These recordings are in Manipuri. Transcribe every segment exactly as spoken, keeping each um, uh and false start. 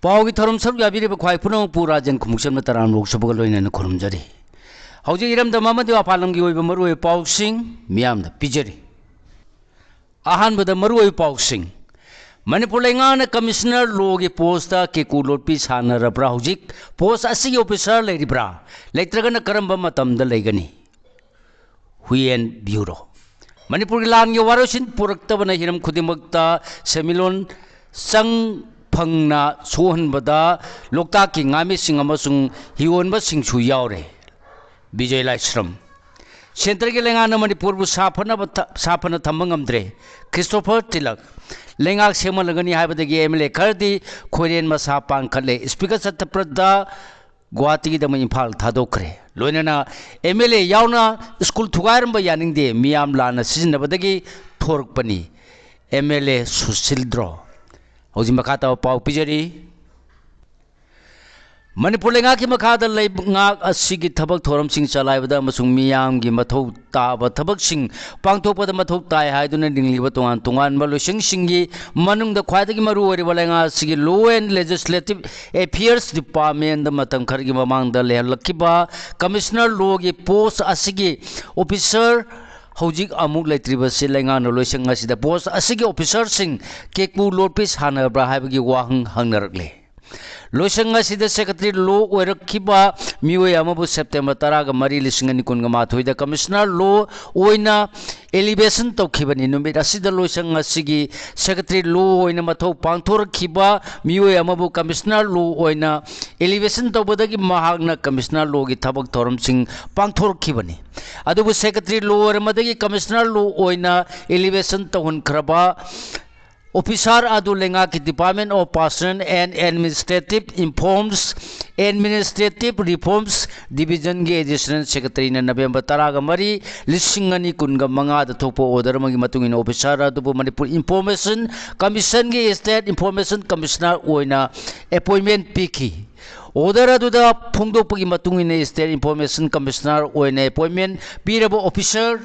ꯄꯥꯎꯒꯤ ꯊꯧꯔꯝ ꯁꯔꯨꯛ ꯌꯥꯕꯤꯔꯤꯕ ꯈ꯭ꯋꯥꯏ ꯄꯨꯝꯅꯃꯛꯄꯨ ꯔꯥꯖꯦꯟ ꯈꯨꯃꯨꯛꯆꯝꯅ ꯇꯔꯥꯝꯅ ꯑꯣꯛꯆꯕꯒ ꯂꯣꯏꯅꯅ ꯈꯨꯔꯨꯝꯖꯔꯤ꯫ ꯍꯧꯖꯤꯛ ꯏꯔꯝꯗꯝ ꯑꯃꯗꯤ ꯃꯄꯥꯟ ꯂꯝꯒꯤ ꯑꯣꯏꯕ ꯃꯔꯨꯑꯣꯏꯕ ꯄꯥꯎꯁꯤꯡ ꯃꯤꯌꯥꯝꯗ ꯄꯤꯖꯔꯤ꯫ ꯑꯍꯥꯟꯕꯗ ꯃꯔꯨꯑꯣꯏꯕ ꯄꯥꯎꯁꯤꯡ꯫ ꯃꯅꯤꯄꯨꯔ ꯂꯩꯉꯥꯛꯅ ꯀꯃꯤꯁꯅꯔ ꯂꯣꯒꯤ ꯄꯣꯁꯇ ꯀꯦꯀꯨ ꯂꯣꯠꯄꯤ ꯁꯥꯟꯅꯔꯕ꯭ꯔꯥ? ꯍꯧꯖꯤꯛ ꯄꯣꯁ ꯑꯁꯤꯒꯤ ꯑꯣꯐꯤꯁꯥꯔ ꯂꯩꯔꯤꯕ꯭ꯔꯥ? ꯂꯩꯇ꯭ꯔꯒꯅ ꯀꯔꯝꯕ ꯃꯇꯝꯗ ꯂꯩꯒꯅꯤ? ꯍꯨꯏꯌꯦꯟ ꯕ꯭ꯌꯨꯔꯣ꯫ ꯃꯅꯤꯄꯨꯔꯒꯤ ꯂꯥꯟꯒꯤ ꯋꯥꯔꯣꯏꯁꯤꯟ ꯄꯨꯔꯛꯇꯕꯅ ꯍꯤꯔꯝ ꯈꯨꯗꯤꯡꯃꯛꯇ ꯁꯦꯟꯃꯤꯠꯂꯣꯟ ꯆꯪ ꯐꯪꯅ ꯁꯣꯛꯍꯟꯕꯗ ꯂꯣꯛꯇꯥꯛꯀꯤ ꯉꯥꯃꯤꯁꯤꯡ ꯑꯃꯁꯨꯡ ꯍꯤꯌꯣꯟꯕꯁꯤꯡꯁꯨ ꯌꯥꯎꯔꯦ꯫ ꯕꯤꯖꯣꯏ ꯂꯥꯏꯁ꯭ꯔꯝ꯫ ꯁꯦꯟꯇꯔꯒꯤ ꯂꯩꯉꯥꯛꯅ ꯃꯅꯤꯄꯨꯔꯕꯨ ꯁꯥꯐꯅꯕ ꯊ-, ꯁꯥꯐꯅ ꯊꯝꯕ ꯉꯝꯗ꯭ꯔꯦ꯫ ꯈ꯭ꯔꯤꯁꯇꯣꯐꯔ ꯇꯤꯂꯛ꯫ ꯂꯩꯉꯥꯛ ꯁꯦꯝꯍꯜꯂꯒꯅꯤ ꯍꯥꯏꯕꯗꯒꯤ ꯑꯦꯝ ꯑꯦꯜ ꯑꯦ ꯈꯔꯗꯤ ꯈꯣꯏꯔꯦꯟ ꯃꯁꯥ ꯄꯥꯡꯈꯠꯂꯦ꯫ ꯁ꯭ꯄꯤꯀꯔ ꯁꯇ꯭ꯌꯄ꯭ꯔꯗ ꯒꯨꯋꯥꯍꯥꯇꯤꯗ ꯑꯃꯨꯛ ꯏꯝꯐꯥꯜ ꯊꯥꯗꯣꯛꯈ꯭ꯔꯦ꯫ ꯂꯣꯏꯅꯅ ꯑꯦꯝ ꯑꯦꯜ ꯑꯦ ꯌꯥꯎꯅ ꯁ꯭ꯀꯨꯜ ꯊꯨꯒꯥꯏꯔꯝꯕ ꯌꯥꯅꯤꯡꯗꯦ, ꯃꯤꯌꯥꯝ ꯂꯥꯟꯅ ꯁꯤꯖꯤꯟꯅꯕꯗꯒꯤ ꯊꯣꯔꯛꯄꯅꯤ꯫ M L A ꯁꯨꯁꯤꯜꯗ꯭ꯔꯣ꯫ ꯍꯧꯖꯤꯛ ꯃꯈꯥ ꯇꯥꯕ ꯄꯥꯎ ꯄꯤꯖꯔꯤ꯫ ꯃꯅꯤꯄꯨꯔ ꯂꯩꯉꯥꯛꯀꯤ ꯃꯈꯥꯗ ꯂꯩꯉꯥꯛ ꯑꯁꯤꯒꯤ ꯊꯕꯛ ꯊꯧꯔꯝꯁꯤꯡ ꯆꯂꯥꯏꯕꯗ ꯑꯃꯁꯨꯡ ꯃꯤꯌꯥꯝꯒꯤ ꯃꯊꯧ ꯇꯥꯕ ꯊꯕꯛꯁꯤꯡ ꯄꯥꯡꯊꯣꯛꯄꯗ ꯃꯊꯧ ꯇꯥꯏ ꯍꯥꯏꯗꯨꯅ ꯂꯤꯡꯂꯤꯕ ꯇꯣꯉꯥꯟ ꯇꯣꯉꯥꯟꯕ ꯂꯣꯏꯁꯪꯁꯤꯡꯒꯤ ꯃꯅꯨꯡꯗ ꯈ꯭ꯋꯥꯏꯗꯒꯤ ꯃꯔꯨ ꯑꯣꯏꯔꯤꯕ ꯂꯩꯉꯥꯛ ꯑꯁꯤꯒꯤ Law and Legislative Affairs Departmentꯗ ꯃꯇꯝ ꯈꯔꯒꯤ ꯃꯃꯥꯡꯗ ꯂꯩꯍꯜꯂꯛꯈꯤꯕ ꯀꯃꯤꯁꯅꯔ ꯂꯣꯒꯤ ꯄꯣꯁ ꯑꯁꯤꯒꯤ ꯑꯣꯐꯤꯁꯥꯔ ꯍꯧꯖꯤꯛ ꯑꯃꯨꯛ ꯂꯩꯇ꯭ꯔꯤꯕꯁꯤ ꯂꯩꯉꯥꯛꯅ ꯂꯣꯏꯁꯪ ꯑꯁꯤꯗ ꯄꯣꯁ ꯑꯁꯤꯒꯤ ꯑꯣꯐꯤꯁꯥꯔꯁꯤꯡ ꯀꯦꯀꯨ ꯂꯣꯠꯄꯤ ꯁꯥꯟꯅꯕ꯭ꯔꯥ ꯍꯥꯏꯕꯒꯤ ꯋꯥꯍꯪ ꯍꯪꯅꯔꯛꯂꯦ꯫ ꯂꯣꯏꯁꯪ ꯑꯁꯤꯗ ꯁꯦꯀ꯭ꯔꯦꯇꯔꯤ ꯂꯣ ꯑꯣꯏꯔꯛꯈꯤꯕ ꯃꯤꯑꯣꯏ ꯑꯃꯕꯨ ꯁꯦꯞꯇꯦꯝꯕꯔ ꯇꯔꯥꯒ ꯃꯔꯤ, ꯂꯤꯁꯤꯡ ꯑꯅꯤ ꯀꯨꯟꯒ ꯃꯥꯊꯣꯏꯗ ꯀꯃꯤꯁꯅꯔ ꯂꯣ ꯑꯣꯏꯅ ꯑꯦꯂꯤꯚꯦꯁꯟ ꯇꯧꯈꯤꯕꯅꯤ꯫ ꯅꯨꯃꯤꯠ ꯑꯁꯤꯗ ꯂꯣꯏꯁꯪ ꯑꯁꯤꯒꯤ ꯁꯦꯀ꯭ꯔꯦꯇꯔꯤ ꯂꯣ ꯑꯣꯏꯅ ꯃꯊꯧ ꯄꯥꯡꯊꯣꯔꯛꯈꯤꯕ ꯃꯤꯑꯣꯏ ꯑꯃꯕꯨ ꯀꯃꯤꯁꯅꯔ ꯂꯣ ꯑꯣꯏꯅ ꯑꯦꯂꯤꯚꯦꯁꯟ ꯇꯧꯕꯗꯒꯤ ꯃꯍꯥꯛꯅ ꯀꯃꯤꯁꯅꯔ ꯂꯣꯒꯤ ꯊꯕꯛ ꯊꯧꯔꯝꯁꯤꯡ ꯄꯥꯡꯊꯣꯔꯛꯈꯤꯕꯅꯤ꯫ ꯑꯗꯨꯕꯨ ꯁꯦꯀ꯭ꯔꯦꯇꯔꯤ ꯂꯣ ꯑꯣꯏꯔꯝꯕꯗꯒꯤ ꯀꯃꯤꯁꯅꯔ ꯂꯣ ꯑꯣꯏꯅ ꯑꯦꯂꯤꯚꯦꯁꯟ ꯇꯧꯍꯟꯈ꯭ꯔꯕ ꯑꯣꯐꯤꯁꯥꯔ ꯑꯗꯨ ꯂꯩꯉꯥꯛꯀꯤ Department of Personnel and Administrative Informs, Administrative Reforms Divisionꯒꯤ Additional Secretaryꯅ ꯅꯕꯦꯝꯕꯔ ꯇꯔꯥꯒ ꯃꯔꯤ, ꯂꯤꯁꯤꯡ ꯑꯅꯤ ꯀꯨꯟꯒ ꯃꯉꯥꯗ ꯊꯣꯛꯄ order ꯑꯃꯒꯤ ꯃꯇꯨꯡ ꯏꯟꯅ ꯑꯣꯐꯤꯁꯥꯔ ꯑꯗꯨꯕꯨ Manipur Information Commissionꯒꯤ State Information Commissioner ꯑꯣꯏꯅ appointment ꯄꯤꯈꯤ꯫ Order ꯑꯗꯨꯗ ꯐꯣꯡꯗꯣꯛꯄꯒꯤ ꯃꯇꯨꯡ ꯏꯟꯅ State Information Commissioner ꯑꯣꯏꯅ appointment ꯄꯤꯔꯕ ꯑꯣꯐꯤꯁꯥꯔ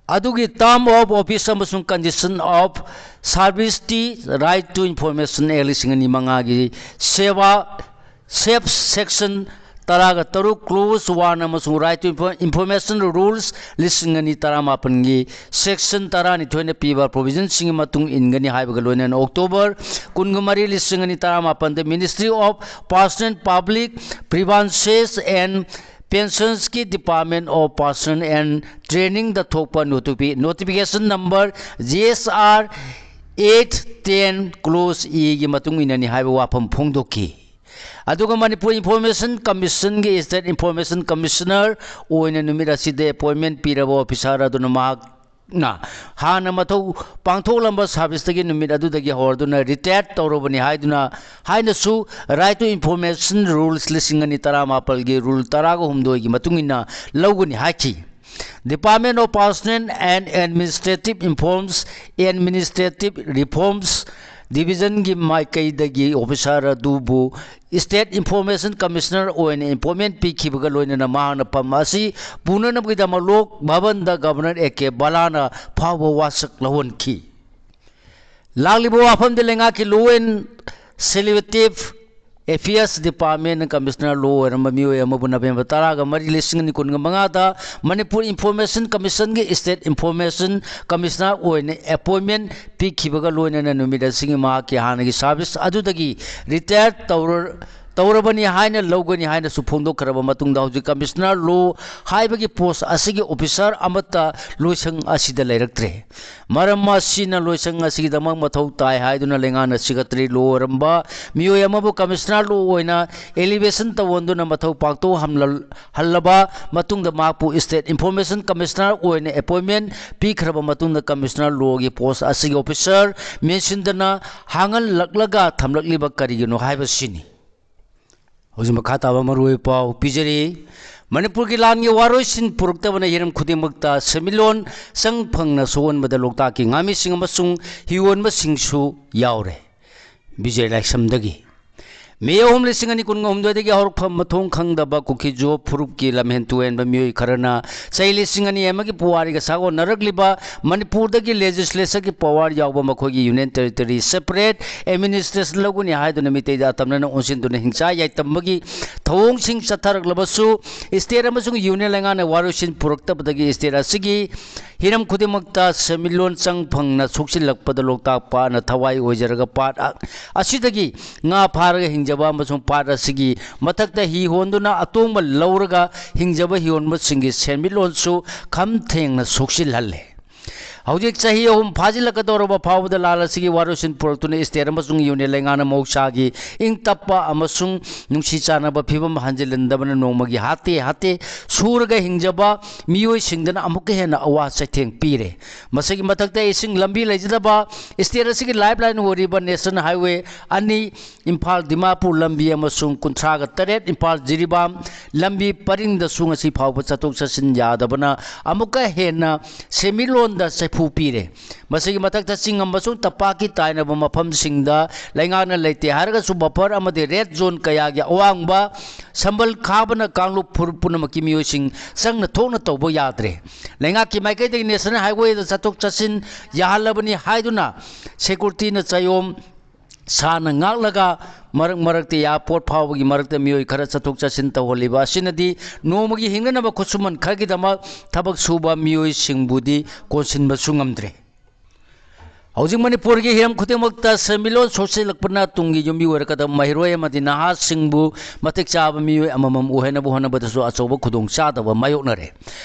ꯑꯗꯨꯒꯤ term of office ꯑꯃꯁꯨꯡ condition of service T Right to Information Act ꯂꯤꯁꯤꯡ ꯑꯅꯤ ꯃꯉꯥꯒꯤ ꯁꯦꯕꯥ, sub section ꯇꯔꯥꯒ ꯇꯔꯨꯛ clause one ꯑꯃꯁꯨꯡ Right to Info-, Information Rules ꯂꯤꯁꯤꯡ ꯑꯅꯤ ꯇꯔꯥꯃꯥꯄꯟꯒꯤ section ꯇꯔꯥꯅꯤꯊꯣꯏꯅ ꯄꯤꯕ provision ꯁꯤꯡꯒꯤ ꯃꯇꯨꯡ ꯏꯟꯒꯅꯤ ꯍꯥꯏꯕꯒ ꯂꯣꯏꯅꯅ October ꯀꯨꯟꯒ ꯃꯔꯤ, ꯂꯤꯁꯤꯡ ꯑꯅꯤ ꯇꯔꯥꯃꯥꯄꯟꯗ Ministry of Personnel, Public Grievances and Pensions ꯀꯤ Department of Personnel and Training ꯗ ꯊꯣꯛꯄ notifi-, notification number G S R eight ten clause E ꯒꯤ ꯃꯇꯨꯡ ꯏꯟꯅꯅꯤ ꯍꯥꯏꯕ ꯋꯥꯐꯝ ꯐꯣꯡꯗꯣꯛꯈꯤ꯫ ꯑꯗꯨꯒ ꯃꯅꯤꯄꯨꯔ Information Commission ꯒꯤ State Information Commissioner ꯑꯣꯏꯅ ꯅꯨꯃꯤꯠ ꯑꯁꯤꯗ appointment ꯄꯤꯔꯕ officer ꯑꯗꯨꯅ ꯃꯍꯥꯛꯅ ꯍꯥꯟꯅ ꯃꯊꯧ ꯄꯥꯡꯊꯣꯛꯂꯝꯕ service ꯇꯒꯤ ꯅꯨꯃꯤꯠ ꯑꯗꯨꯗꯒꯤ ꯍꯧꯔꯗꯨꯅ retire ꯇꯧꯔꯕꯅꯤ ꯍꯥꯏꯗꯨꯅ, ꯍꯥꯏꯅꯁꯨ Right to Information Rules ꯂꯤꯁꯤꯡ ꯑꯅꯤ ꯇꯔꯥꯃꯥꯄꯜꯒꯤ rule ꯇꯔꯥꯒ ꯍꯨꯝꯗꯣꯏꯒꯤ ꯃꯇꯨꯡ ꯏꯟꯅ ꯂꯧꯒꯅꯤ ꯍꯥꯏꯈꯤ꯫ Department of Personnel and Administrative Informs, Administrative Reforms Division ꯒꯤ ꯃꯥꯏꯀꯩꯗꯒꯤ officer ꯑꯗꯨꯕꯨ State Information Commissioner ꯑꯣꯏꯅ appointment ꯄꯤꯈꯤꯕꯒ ꯂꯣꯏꯅꯅ ꯃꯍꯥꯛꯅ ꯐꯝ ꯑꯁꯤ ꯄꯨꯅꯅꯕꯒꯤꯗꯃꯛ ꯂꯣꯛ ꯚꯕꯟꯗ Governor A K ꯕꯂꯥꯅ ꯐꯥꯎꯕ ꯋꯥꯁꯛ ꯂꯧꯍꯟꯈꯤ꯫ ꯂꯥꯛꯂꯤꯕ ꯋꯥꯐꯝꯗꯤ ꯂꯩꯉꯥꯛꯀꯤ Law and Successive Affairs Department ꯅ Commissioner Law ꯑꯣꯏꯔꯝꯕ ꯃꯤꯑꯣꯏ ꯑꯃꯕꯨ November ꯇꯔꯥꯒ ꯃꯔꯤ, ꯂꯤꯁꯤꯡ ꯑꯅꯤ ꯀꯨꯟꯒ ꯃꯉꯥꯗ ꯃꯅꯤꯄꯨꯔ Information Commission ꯒꯤ State Information Commissioner ꯑꯣꯏꯅ appointment ꯄꯤꯈꯤꯕꯒ ꯂꯣꯏꯅꯅ ꯅꯨꯃꯤꯠ ꯑꯁꯤꯒꯤ ꯃꯍꯥꯛꯀꯤ ꯍꯥꯟꯅꯒꯤ service ꯑꯗꯨꯗꯒꯤ retire ꯇꯧꯔ-, ꯇꯧꯔꯕꯅꯤ ꯍꯥꯏꯅ ꯂꯧꯒꯅꯤ ꯍꯥꯏꯅꯁꯨ ꯐꯣꯡꯗꯣꯛꯈ꯭ꯔꯕ ꯃꯇꯨꯡꯗ ꯍꯧꯖꯤꯛ Commissioner Law ꯍꯥꯏꯕꯒꯤ post ꯑꯁꯤꯒꯤ officer ꯑꯃꯠꯇ ꯂꯣꯏꯁꯪ ꯑꯁꯤꯗ ꯂꯩꯔꯛꯇ꯭ꯔꯦ꯫ ꯃꯔꯝ ꯑꯁꯤꯅ ꯂꯣꯏꯁꯪ ꯑꯁꯤꯒꯤꯗꯃꯛ ꯃꯊꯧ ꯇꯥꯏ ꯍꯥꯏꯗꯨꯅ ꯂꯩꯉꯥꯛꯅ Secretary Law ꯑꯣꯏꯔꯝꯕ ꯃꯤꯑꯣꯏ ꯑꯃꯕꯨ Commissioner Law ꯑꯣꯏꯅ elevation ꯇꯧꯍꯟꯗꯨꯅ ꯃꯊꯧ ꯄꯥꯡꯊꯣꯛ ꯍꯝꯂꯜ-, ꯍꯜꯂꯕ ꯃꯇꯨꯡꯗ ꯃꯍꯥꯛꯄꯨ State Information Commissioner ꯑꯣꯏꯅ appointment ꯄꯤꯈ꯭ꯔꯕ ꯃꯇꯨꯡꯗ Commissioner Law ꯒꯤ post ꯑꯁꯤꯒꯤ officer ꯃꯦꯟꯁꯤꯟꯗꯅ ꯍꯥꯡꯍꯜꯂꯛꯂꯒ ꯊꯝꯂꯛꯂꯤꯕ ꯀꯔꯤꯒꯤꯅꯣ ꯍꯥꯏꯕꯁꯤꯅꯤ꯫ ꯍꯧꯖꯤꯛ ꯃꯈꯥ ꯇꯥꯕ ꯃꯔꯨꯑꯣꯏꯕ ꯄꯥꯎ ꯄꯤꯖꯔꯤ꯫ ꯃꯅꯤꯄꯨꯔꯒꯤ ꯂꯥꯟꯒꯤ ꯋꯥꯔꯣꯏꯁꯤꯟ ꯄꯨꯔꯛꯇꯕꯅ ꯍꯤꯔꯝ ꯈꯨꯗꯤꯡꯃꯛꯇ ꯁꯦꯟꯃꯤꯠꯂꯣꯟ ꯆꯪ ꯐꯪꯅ ꯁꯣꯛꯍꯟꯕꯗ ꯂꯣꯛꯇꯥꯛꯀꯤ ꯉꯥꯃꯤꯁꯤꯡ ꯑꯃꯁꯨꯡ ꯍꯤꯌꯣꯟꯕꯁꯤꯡꯁꯨ ꯌꯥꯎꯔꯦ꯫ ꯕꯤꯖꯌ ꯂꯥꯏꯁ꯭ꯔꯝꯗꯒꯤ꯫ ꯃꯦ ꯑꯍꯨꯝ, ꯂꯤꯁꯤꯡ ꯑꯅꯤ ꯀꯨꯟꯒ ꯍꯨꯝꯗꯣꯏꯗꯒꯤ ꯍꯧꯔꯛꯐꯝ ꯃꯊꯣꯡ ꯈꯪꯗꯕ ꯀꯨꯀꯤꯖꯣ ꯐꯨꯔꯨꯞꯀꯤ ꯂꯝꯍꯦꯟ ꯇꯨꯍꯦꯟꯕ ꯃꯤꯑꯣꯏ ꯈꯔꯅ ꯆꯍꯤ ꯂꯤꯁꯤꯡ ꯑꯅꯤ ꯑꯃꯒꯤ ꯄꯨꯋꯥꯔꯤꯒ ꯁꯥꯒꯣꯟꯅꯔꯛꯂꯤꯕ ꯃꯅꯤꯄꯨꯔꯗꯒꯤ ꯂꯦꯖꯤꯁꯂꯦꯆꯔꯒꯤ ꯄꯋꯥꯔ ꯌꯥꯎꯕ ꯃꯈꯣꯏꯒꯤ ꯌꯨꯅꯤꯌꯟ ꯇꯦꯔꯤꯇꯣꯔꯤ ꯁꯦꯄꯔꯦꯠ ꯑꯦꯗꯃꯤꯅꯤꯁꯇ꯭ꯔꯦꯁꯟ ꯂꯧꯒꯅꯤ ꯍꯥꯏꯗꯨꯅ ꯃꯤꯇꯩꯗ ꯑꯇꯝꯅꯅ ꯑꯣꯟꯁꯤꯟꯗꯨꯅ ꯍꯤꯡꯆꯥ ꯌꯥꯏꯇꯝꯕꯒꯤ ꯊꯧꯑꯣꯡꯁꯤꯡ ꯆꯠꯊꯔꯛꯂꯕꯁꯨ, ꯁ꯭ꯇꯦꯠ ꯑꯃꯁꯨꯡ ꯌꯨꯅꯤꯌꯟ ꯂꯩꯉꯥꯛꯅ ꯋꯥꯔꯣꯏꯁꯤꯟ ꯄꯨꯔꯛꯇꯕꯗꯒꯤ ꯁ꯭ꯇꯦꯠ ꯑꯁꯤꯒꯤ ꯍꯤꯔꯝ ꯈꯨꯗꯤꯡꯃꯛꯇ ꯁꯦꯟꯃꯤꯠꯂꯣꯟ ꯆꯪ ꯐꯪꯅ ꯁꯣꯛꯆꯤꯜꯂꯛꯄꯗ ꯂꯣꯛꯇꯥꯛ ꯄꯥꯠꯅ ꯊꯋꯥꯏ ꯑꯣꯏꯖꯔꯒ ꯄꯥꯠ ꯑ-, ꯑꯁꯤꯗꯒꯤ ꯉꯥ ꯐꯥꯔꯒ ꯍꯤꯡꯖꯕ ꯑꯃꯁꯨꯡ ꯄꯥꯠ ꯑꯁꯤꯒꯤ ꯃꯊꯛꯇ ꯍꯤ ꯍꯣꯟꯗꯨꯅ ꯑꯇꯣꯡꯕ ꯂꯧꯔꯒ ꯍꯤꯡꯖꯕ ꯍꯤꯔꯣꯟꯕꯁꯤꯡꯒꯤ ꯁꯦꯟꯃꯤꯠꯂꯣꯟꯁꯨ ꯈꯝ ꯊꯦꯡꯅ ꯁꯣꯛꯆꯤꯜꯍꯜꯂꯦ꯫ ꯍꯧꯖꯤꯛ ꯆꯍꯤ ꯑꯍꯨꯝ ꯐꯥꯖꯤꯜꯂꯛꯀꯗꯧꯔꯕ ꯐꯥꯎꯕꯗ ꯂꯥꯜ ꯑꯁꯤꯒꯤ ꯋꯥꯔꯣꯏꯁꯤꯟ ꯄꯨꯔꯛꯇꯨꯅ ꯁ꯭ꯇꯦꯠ ꯑꯃꯁꯨꯡ ꯌꯨꯅꯤꯌꯟ ꯂꯩꯉꯥꯛꯅ ꯃꯍꯧꯁꯥꯒꯤ ꯏꯪ ꯇꯞꯄ ꯑꯃꯁꯨꯡ ꯅꯨꯡꯁꯤ ꯆꯥꯟꯅꯕ ꯐꯤꯕꯝ ꯍꯟꯖꯤꯜꯍꯟꯗꯕꯅ ꯅꯣꯡꯃꯒꯤ ꯍꯥꯠꯇꯦ ꯍꯥꯠꯇꯦ ꯁꯨꯔꯒ ꯍꯤꯡꯖꯕ ꯃꯤꯑꯣꯏꯁꯤꯡꯗꯅ ꯑꯃꯨꯛꯀ ꯍꯦꯟꯅ ꯑꯋꯥ ꯆꯩꯊꯦꯡ ꯄꯤꯔꯦ꯫ ꯃꯁꯤꯒꯤ ꯃꯊꯛꯇ ꯏꯁꯤꯡ ꯂꯝꯕꯤ ꯂꯩꯖꯗꯕ, ꯁ꯭ꯇꯦꯠ ꯑꯁꯤꯒꯤ ꯂꯥꯏꯐ ꯂꯥꯏꯟ ꯑꯣꯏꯔꯤꯕ ꯅꯦꯁꯅꯦꯜ ꯍꯥꯏꯋꯦ ꯑꯅꯤ, ꯏꯝꯐꯥꯜ ꯗꯤꯃꯥꯄꯨꯔ ꯂꯝꯕꯤ ꯑꯃꯁꯨꯡ ꯀꯨꯟꯊ꯭ꯔꯥꯒ ꯇꯔꯦꯠ ꯏꯝꯐꯥꯜ ꯖꯤꯔꯤꯕꯥꯝ ꯂꯝꯕꯤ ꯄꯔꯤꯡꯗꯁꯨ ꯉꯁꯤ ꯐꯥꯎꯕ ꯆꯠꯊꯣꯛ ꯆꯠꯁꯤꯟ ꯌꯥꯗꯕꯅ ꯑꯃꯨꯛꯀ ꯍꯦꯟꯅ ꯁꯦꯟꯃꯤꯠꯂꯣꯟꯗ ꯁꯥꯐꯨ ꯄꯤꯔꯦ꯫ ꯃꯁꯤꯒꯤ ꯃꯊꯛꯇ ꯆꯤꯡ ꯑꯃꯁꯨꯡ ꯇꯝꯄꯥꯛꯀꯤ ꯇꯥꯏꯅꯕ ꯃꯐꯝꯁꯤꯡꯗ ꯂꯩꯉꯥꯛꯅ ꯂꯩꯇꯦ ꯍꯥꯏꯔꯒꯁꯨ ꯕꯐꯔ ꯑꯃꯗꯤ ꯔꯦꯗ ꯖꯣꯟ ꯀꯌꯥꯒꯤ ꯑꯋꯥꯡꯕ ꯁꯝꯕꯜ ꯈꯥꯕꯅ ꯀꯥꯡꯂꯨꯞ ꯐꯨꯔꯨꯞ ꯄꯨꯝꯅꯃꯛꯀꯤ ꯃꯤꯑꯣꯏꯁꯤꯡ ꯆꯪꯅ ꯊꯣꯛꯅ ꯇꯧꯕ ꯌꯥꯗ꯭ꯔꯦ꯫ ꯂꯩꯉꯥꯛꯀꯤ ꯃꯥꯏꯀꯩꯗꯒꯤ ꯅꯦꯁꯅꯦꯜ ꯍꯥꯏꯋꯦꯗ ꯆꯠꯊꯣꯛ ꯆꯠꯁꯤꯟ ꯌꯥꯍꯜꯂꯕꯅꯤ ꯍꯥꯏꯗꯨꯅ ꯁꯦꯀꯨꯔꯤꯇꯤꯅ ꯆꯌꯣꯝ ꯁꯥꯅ ꯉꯥꯛꯂꯒ ꯃꯔꯛ ꯃꯔꯛꯇ ꯑꯦꯌꯥꯔꯄꯣꯔꯠ ꯐꯥꯎꯕꯒꯤ ꯃꯔꯛꯇ ꯃꯤꯑꯣꯏ ꯈꯔ ꯆꯠꯊꯣꯛ ꯆꯠꯁꯤꯟ ꯇꯧꯍꯜꯂꯤꯕ ꯑꯁꯤꯅꯗꯤ ꯅꯣꯡꯃꯒꯤ ꯍꯤꯡꯅꯅꯕ ꯈꯨꯠꯁꯨꯃꯟ ꯈꯔꯒꯤꯗꯃꯛ ꯊꯕꯛ ꯁꯨꯕ ꯃꯤꯑꯣꯏꯁꯤꯡꯕꯨꯗꯤ ꯀꯣꯟꯁꯤꯟꯕꯁꯨ ꯉꯝꯗ꯭ꯔꯦ꯫ ꯍꯧꯖꯤꯛ ꯃꯅꯤꯄꯨꯔꯒꯤ ꯍꯤꯔꯝ ꯈꯨꯗꯤꯡꯃꯛꯇ ꯁꯦꯟꯃꯤꯠꯂꯣꯟ ꯁꯣꯛꯆꯤꯜꯂꯛꯄꯅ ꯇꯨꯡꯒꯤ ꯌꯨꯝꯕꯤ ꯑꯣꯏꯔꯛꯀꯗꯕ ꯃꯍꯩꯔꯣꯏ ꯑꯃꯗꯤ ꯅꯍꯥꯁꯤꯡꯕꯨ ꯃꯇꯤꯛ ꯆꯥꯕ ꯃꯤꯑꯣꯏ ꯑꯃꯃꯝ ꯑꯣꯏꯍꯟꯅꯕ ꯍꯣꯠꯅꯕꯗꯁꯨ ꯑꯆꯧꯕ ꯈꯨꯗꯣꯡꯆꯥꯗꯕ ꯃꯥꯌꯣꯛꯅꯔꯦ꯫